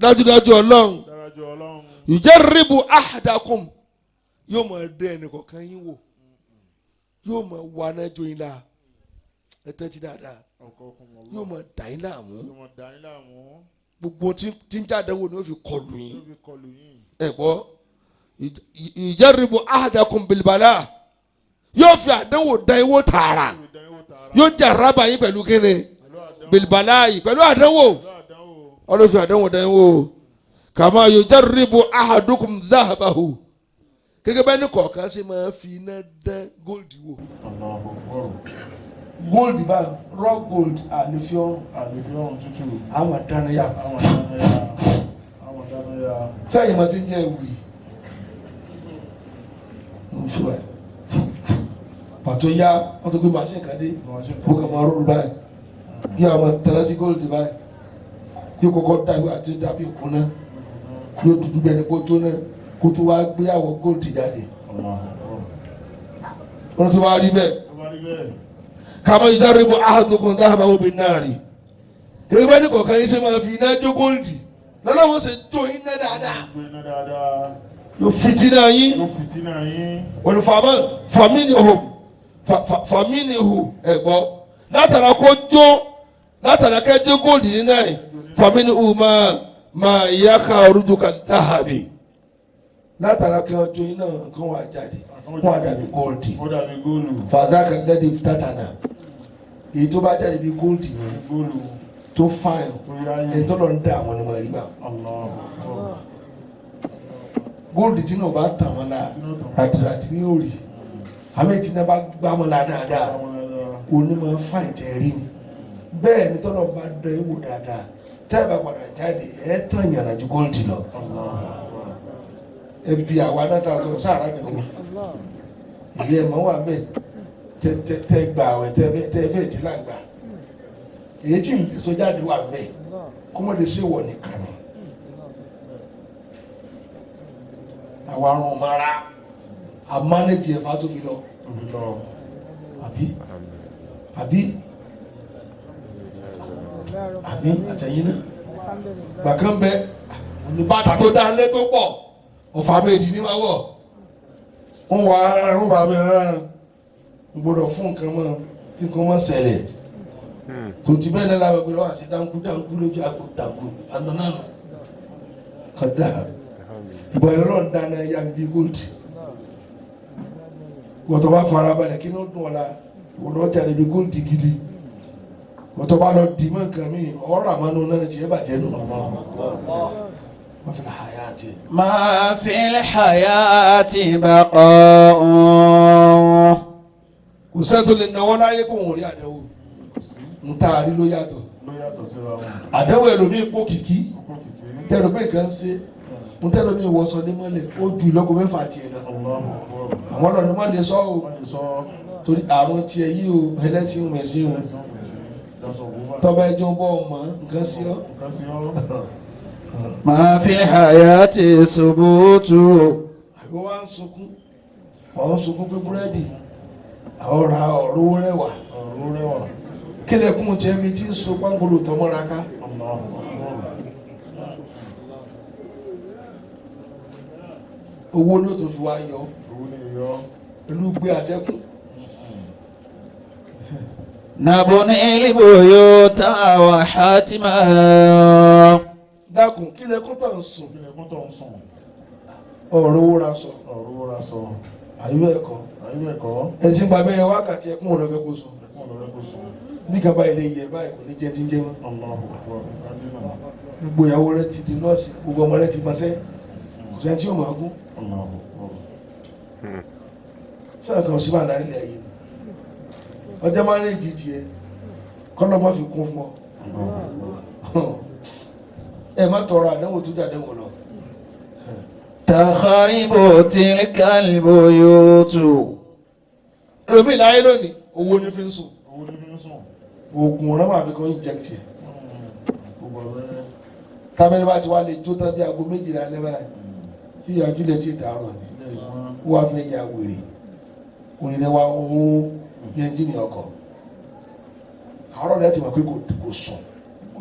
dájúdájú Ọlọ́run Dárájú Ọlọ́run. yujarribu ahadakum yóò máa dé ẹnìkọ̀ọ̀kan yín wò yóò máa wà náà jó yín la ẹ tẹ́tí dáadáa Àbùkọ́ kọ́ mọ́ lọ. yóò máa dà yín láàmú Yóò máa dà yín láàmú. gbogbo tí ń jáde wò ni ó fi kọlù yín Yóò fi kọlù yín. ẹ gbọ́ yujarribu ahadakum bilbala yóò fi àdánwò dán yín wò tààrà Yóò fi dán yín wò tààrà. yóò jà rábà yín pẹ̀lú kíni Pẹ̀lú àdánwò. bilbala yìí pẹ̀lú àdánwò Pẹ̀lú àdánwò. ọlọ́ fi àdánwò dán yín wò kàmá yujarribu ahadukum dhahabahu gẹ́gẹ́ bẹ́ẹ̀ ni kọ̀ọ̀kan ṣe máa fi iná dán góòlù wò. Allahu Akbar. Gold bá raw gold àlefi ọrùn Àlefi ọrùn tútù. àwọn àdánilá Àwọn dáná ya. Àwọn dáná ya. sẹ́yìn máa ti ń jẹ́ ìwúrí ń fún ẹ pàtó yá wọ́n tó gbé machine kan dé bó kàn máa rọrùn báyìí yóò máa tẹ̀lé sí gold báyìí yóò kọ́kọ́ dàgbà àti dàbí òkun náà yóò dúdú bẹ́ẹ̀ ni kó tó náà kó tó wá gbé àwọ̀ gold jáde Allahu Akbar. wọ́n tó wá rí bẹ́ẹ̀. Tó bá rí bẹ́ẹ̀. Kama yudaribu ahadukum dhahabahu bin-nari gẹ́gẹ́ bẹ́ẹ̀ ni kọ̀ọ̀kan yín ṣe máa fi iná jó góòlì lọ́nà wọn ṣe jó iná dáadáa Gbé iná dáadáa. yóò fìtínà yín Yóò fìtínà yín. olùfàmọ́ fàmínìhù fàmínìhù ẹ̀gbọ́ látara kó jó látara kẹ́ jó góòlì nínú ẹ̀ fàmínìhù máa yá ká orúdú ká dáhàbì látara kẹ́ ọjọ́ iná kan wà jáde wọ́n á dàbí góòlì Ó dàbí góòlù. fàdákà lẹ́dí tàtànà èyí tó bá jáde bí góòlì yẹn Góòlù. tó fáyọ̀ Tó yáyé. ẹni tó lọ ń dá àwọn ọmọ rí bá. Allahu Akbar. Góòlù tí náà bá tàn wọ́n la ràdìràdì ní òrì àmì tí náà bá gbá wọn la dáadáa onímọ̀ fáìn tẹ̀ rí o. Bẹ́ẹ̀ ni tọ́lọ̀ bá dán ẹ wò dáadáa tẹ́ ẹ bá padà jáde ẹ tàn yàrá ju góòlù lọ. Ẹ bí àwa náà ta sọ sára dẹ̀ wò ìyá ẹ̀ mọ́ wà bẹ́ẹ̀ tẹ gbà wẹ̀ tẹ fẹ́ jí lágbà èyí tí ìlẹ̀ sójáde wà bẹ́ẹ̀ kó mọ̀ lè ṣe wọ̀ nìkan ni. Àwa arún mara a mánéjì ẹ̀fà tó fi lọ àbí àbí àbí àtẹ̀yìn náà gbàkán bẹ òní bàtà tó dá lé tó pọ̀ ọ̀fà méjì ní máa wọ̀ ń wà ń wà mí rán n gbọ́dọ̀ fún nǹkan mọ́ kí nǹkan mọ́ ṣẹlẹ̀ tó ti bẹ́ẹ̀ náà lábẹ́ pé lọ́wọ́ àti dáńkú dáńkú lójú àgbo dáńkú àná náà kọjá ìbọn ẹ̀rọ ń dáná ya bí gold wọ́tọ̀ bá fara balẹ̀ kí ló dùn ọ́ la wọ́n lọ jáde bí gold gidi wọ́tọ̀ bá lọ dì mọ́ nǹkan mi ọ̀rọ̀ àmọ́nú náà tiẹ̀ bàjẹ́ nù. ما في الحياة ما في الحياة بقاء. Kò sẹ́ni tó lè náwó láyé kó wọ́n rí àdánwò ń tá a rí ló yàtọ̀ àdánwò ẹlòmíì pò kìkì tẹ̀rọ pé nǹkan ń ṣe ń tẹ́lẹ̀ mi wọṣọ ní mọ́lẹ̀ ó ju ìlọ́po mẹ́fà tiẹ̀ lọ àwọn ọ̀nà ni wọ́n lè sọ o torí àrùn tiẹ̀ yìí o ẹlẹ́sìn mẹ̀sìn o tọ́ba ẹjọ́ ń bọ́ ọmọ nǹkan sí ọ. ما في الحياة ثبوت. Àbí wọ́n á ń sunkún wọ́n ń sunkún pé búrẹ́dì àwọn ra ọ̀rọ̀ owó rẹwà kílẹ̀kùn tiẹ̀ mi ti ń so pangolo tọmọ́ra ká. Owó ní o tún fi wá yọ pẹ̀lú gbé àtẹ́kùn. نبني البيوت وحاتما. Dákun kílẹ̀kùn tó ń sùn ọ̀rọ̀ owó ra sọ àyù ẹ̀kọ́ ẹni tí ń gba abẹ́rẹ́ wákàtí ẹkún ọ̀rọ̀ fẹ́ kó sùn bí kan báyìí lè yẹ báyìí kò ní jẹ́ tí ń jẹ́ mọ́. Gbogbo ìyàwó rẹ ti di nọ́ọ̀sì gbogbo ọmọ rẹ ti pàṣẹ kò sẹ́ni tí yóò máa gún. Sọ́dọ̀ kan sí máa darí ilẹ̀ ayé ni ọjọ́ máa ń rí ìjì tiẹ̀ kọ́lọ́ má fi kún fún ọ. Ẹ má tọrọ àdánwò tó dàdánwò lọ. تخرب تلك البيوت. Ẹlòmíì láyé lónìí owó ní fi ń sùn oògùn ọ̀rọ̀ máa fi kọ́ inject ẹ̀. Tábẹ́lẹ́ bá ti wá lè jó tán bí aago méjìlá alẹ́ báyìí tí ìyájú lè ti dàrọ̀ ni wọ́n á fẹ́ ya wèrè onílẹ̀ wa ń ní ẹ́ńjìnì ọkọ̀ àárọ̀ rẹ̀ ti mọ̀ pé kò sùn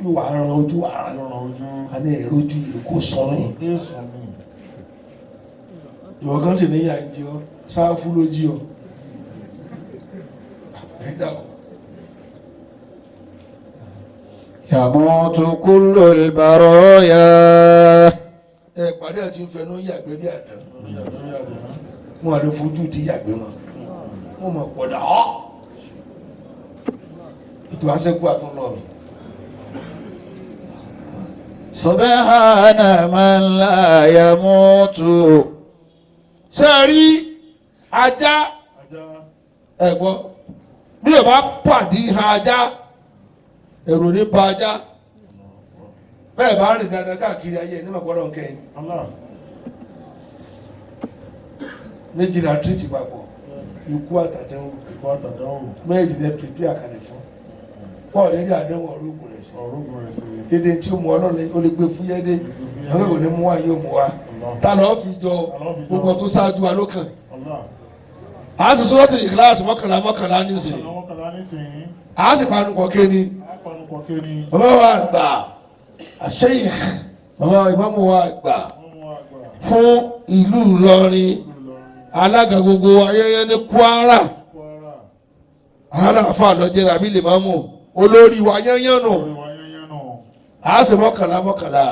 yóò wá ran ojú wà rán àní èrò ojú ìlú kò sùn ní. Ìwọ kan sì ní ìyá ń jẹ ọ sáfù ló jí ọ ẹ dàkọ. يموت كل البرايا. Ẹ pàdé àti nfẹnu yàgbẹ́ bí àdán wọn àlọ fojú di yàgbẹ́ wọn wọn mọ pọdà ọ ètò àṣẹkù àtúnlọ mi. سبحان من لا يموت. Ṣé ẹ rí ajá ẹ gbọ́ bí o bá pàdé ha ajá èrò ní ba ajá bẹ́ẹ̀ bá rìn dandan káàkiri ayé ẹ̀ nígbà gbọ́dọ̀ nkẹ́yìn méjìlá tírìtì papọ̀ ikú àtàdánwò méjì lẹ pèpè àkàlẹ̀ fún pọ́ọ̀ lérí àdánwò ọ̀rọ̀gùn rẹ̀ sí dédé tí ó mú ọlọ́run ó lè gbé fúyẹ́ dé àwọn kò ní mú wa yóò mú wa ta lọ́ọ́ fi jọ gbogbo tó ṣáájú wa ló kàn á sì sọ́dọ̀tì ìkíláàsì mọ́kànlá mọ́kànlá nísìnyí á sì panu kọ́ kéènì bàbá wa àgbà àṣeyìk bàbá ìmáàmù wa àgbà fún ìlú Ìlọrin alága gbogbo ayẹyẹ ní Kwara aláàfáà lọ́jẹ́ rabi lè máa mú olórí wa yányán nù á sì mọ́kànlá mọ́kànlá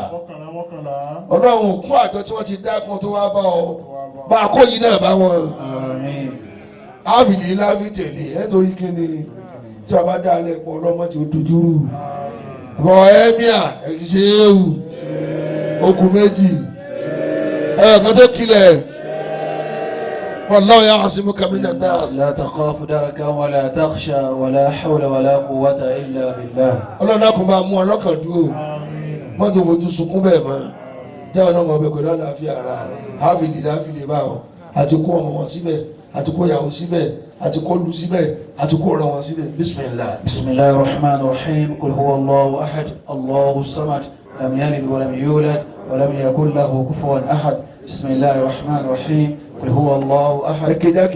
ọlọ́run kún àjọ tí wọ́n ti dá kan tó wá bá ọ bá a kó yìí náà bá wọn áfìlì láfi tẹ̀lé ẹ torí kí ni tí a bá dá alẹ́ pọ̀ ọlọ́mọ tí ó dojúrú bọ̀ ẹ́míà ẹ̀ ṣe é wù okùn méjì Ẹ̀ kan tó kilẹ̀. Wallahu ya'simuka minan nas. لا تخاف دركا ولا تخشى ولا حول ولا قوة إلا بالله. Ọlọ́run náà kò máa mú ọlọ́kàn dúró. Má tó fojú sunkún bẹ́ẹ̀ mọ́. Jẹ́wọ́n náà mọ̀ bẹ́ẹ̀ pẹ̀lú àlàáfíà ara. Háfìlì láfìlì bá wọn. Àti kó ọmọ wọn síbẹ̀. Àti kó ìyàwó síbẹ̀. Àti kó lu síbẹ̀. Àti kó ọ̀rọ̀ wọn síbẹ̀. Bismillah. بسم الله الرحمن الرحيم قل هو الله أحد الله الصمد لم يلد ولم يولد ولم يكن له كفوا أحد. بسم الله الرحمن الرحيم قل هو الله أحد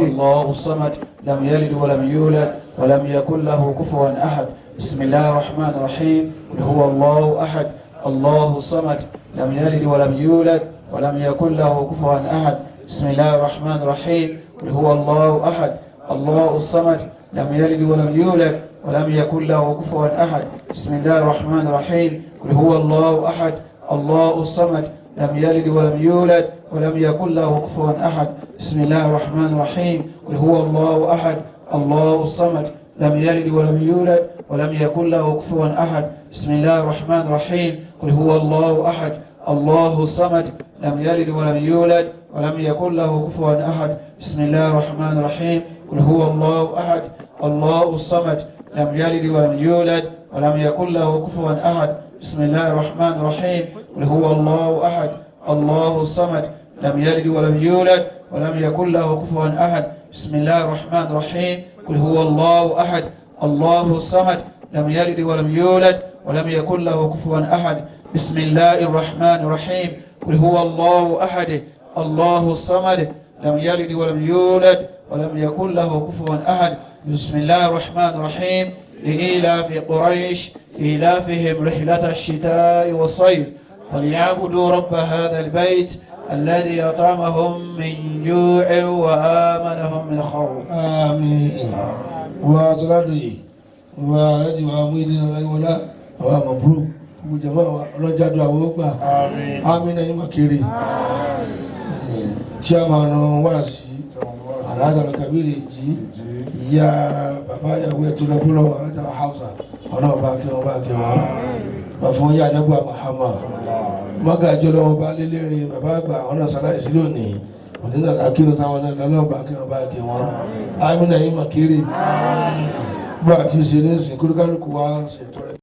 الله الصمد لم يلد ولم يولد ولم يكن له كفوا أحد. بسم الله الرحمن الرحيم قل هو الله أحد الله الصمد لم يلد ولم يولد ولم يكن له كفوا أحد. بسم الله الرحمن الرحيم قل هو الله أحد الله الصمد لم يلد ولم يولد ولم يكن له كفوا أحد. بسم الله الرحمن الرحيم قل هو الله أحد الله الصمد لم يلد ولم يولد ولم يكن له كفوا أحد. بسم الله الرحمن الرحيم قل هو الله أحد الله الصمد لم يلد ولم يولد ولم يكن له كفوا أحد. بسم الله الرحمن الرحيم قل هو الله أحد الله الصمد لم يلد ولم يولد ولم يكن له كفوا أحد. بسم الله الرحمن الرحيم قل هو الله أحد الله الصمد لم يلد ولم يولد ولم يكن له كفوا أحد. بسم الله الرحمن الرحيم قل هو الله أحد الله الصمد لم يلد ولم يولد ولم يكن له كفوا أحد. بسم الله الرحمن الرحيم قل هو الله أحد الله الصمد لم يلد ولم يولد ولم يكن له كفوا أحد. بسم الله الرحمن الرحيم قل هو الله أحد الله الصمد لم يلد ولم يولد ولم يكن له كفوا أحد. بسم الله الرحمن الرحيم لإيلاف قريش إيلافهم رحلة الشتاء والصيف فليعبدوا رب هذا البيت الذي أطعمهم من جوع وآمنهم من خوف. آمين. وأطلعوا وأرجوا وميدنا ولا ومبروك وجماعة ọlọ́jàdù àwọn ọgbà amina yìí makere chairman wáàsí alájà lọ́kàbíyèrè jì ìyá bàbá ìyàwó ẹ̀ tó lọ́gbọ́lọ́ alájà hausa ọlọ́ọ̀bá kí wọ́n bá kí wọ́n bá fún yá anábọ̀ Muhammad mọ́gàjọ́ lọ́wọ́ bá lélẹ́rìn bàbá àgbà àwọn náà ṣaláìsí lónìí òdínà làkírò sáwọn náà lọ́lọ́ọ̀bá kí wọ́n bá kí wọ́n amina yìí makere bá a ti ṣe ní ìsìn kúrúkálùkù wa ṣètò rẹ̀.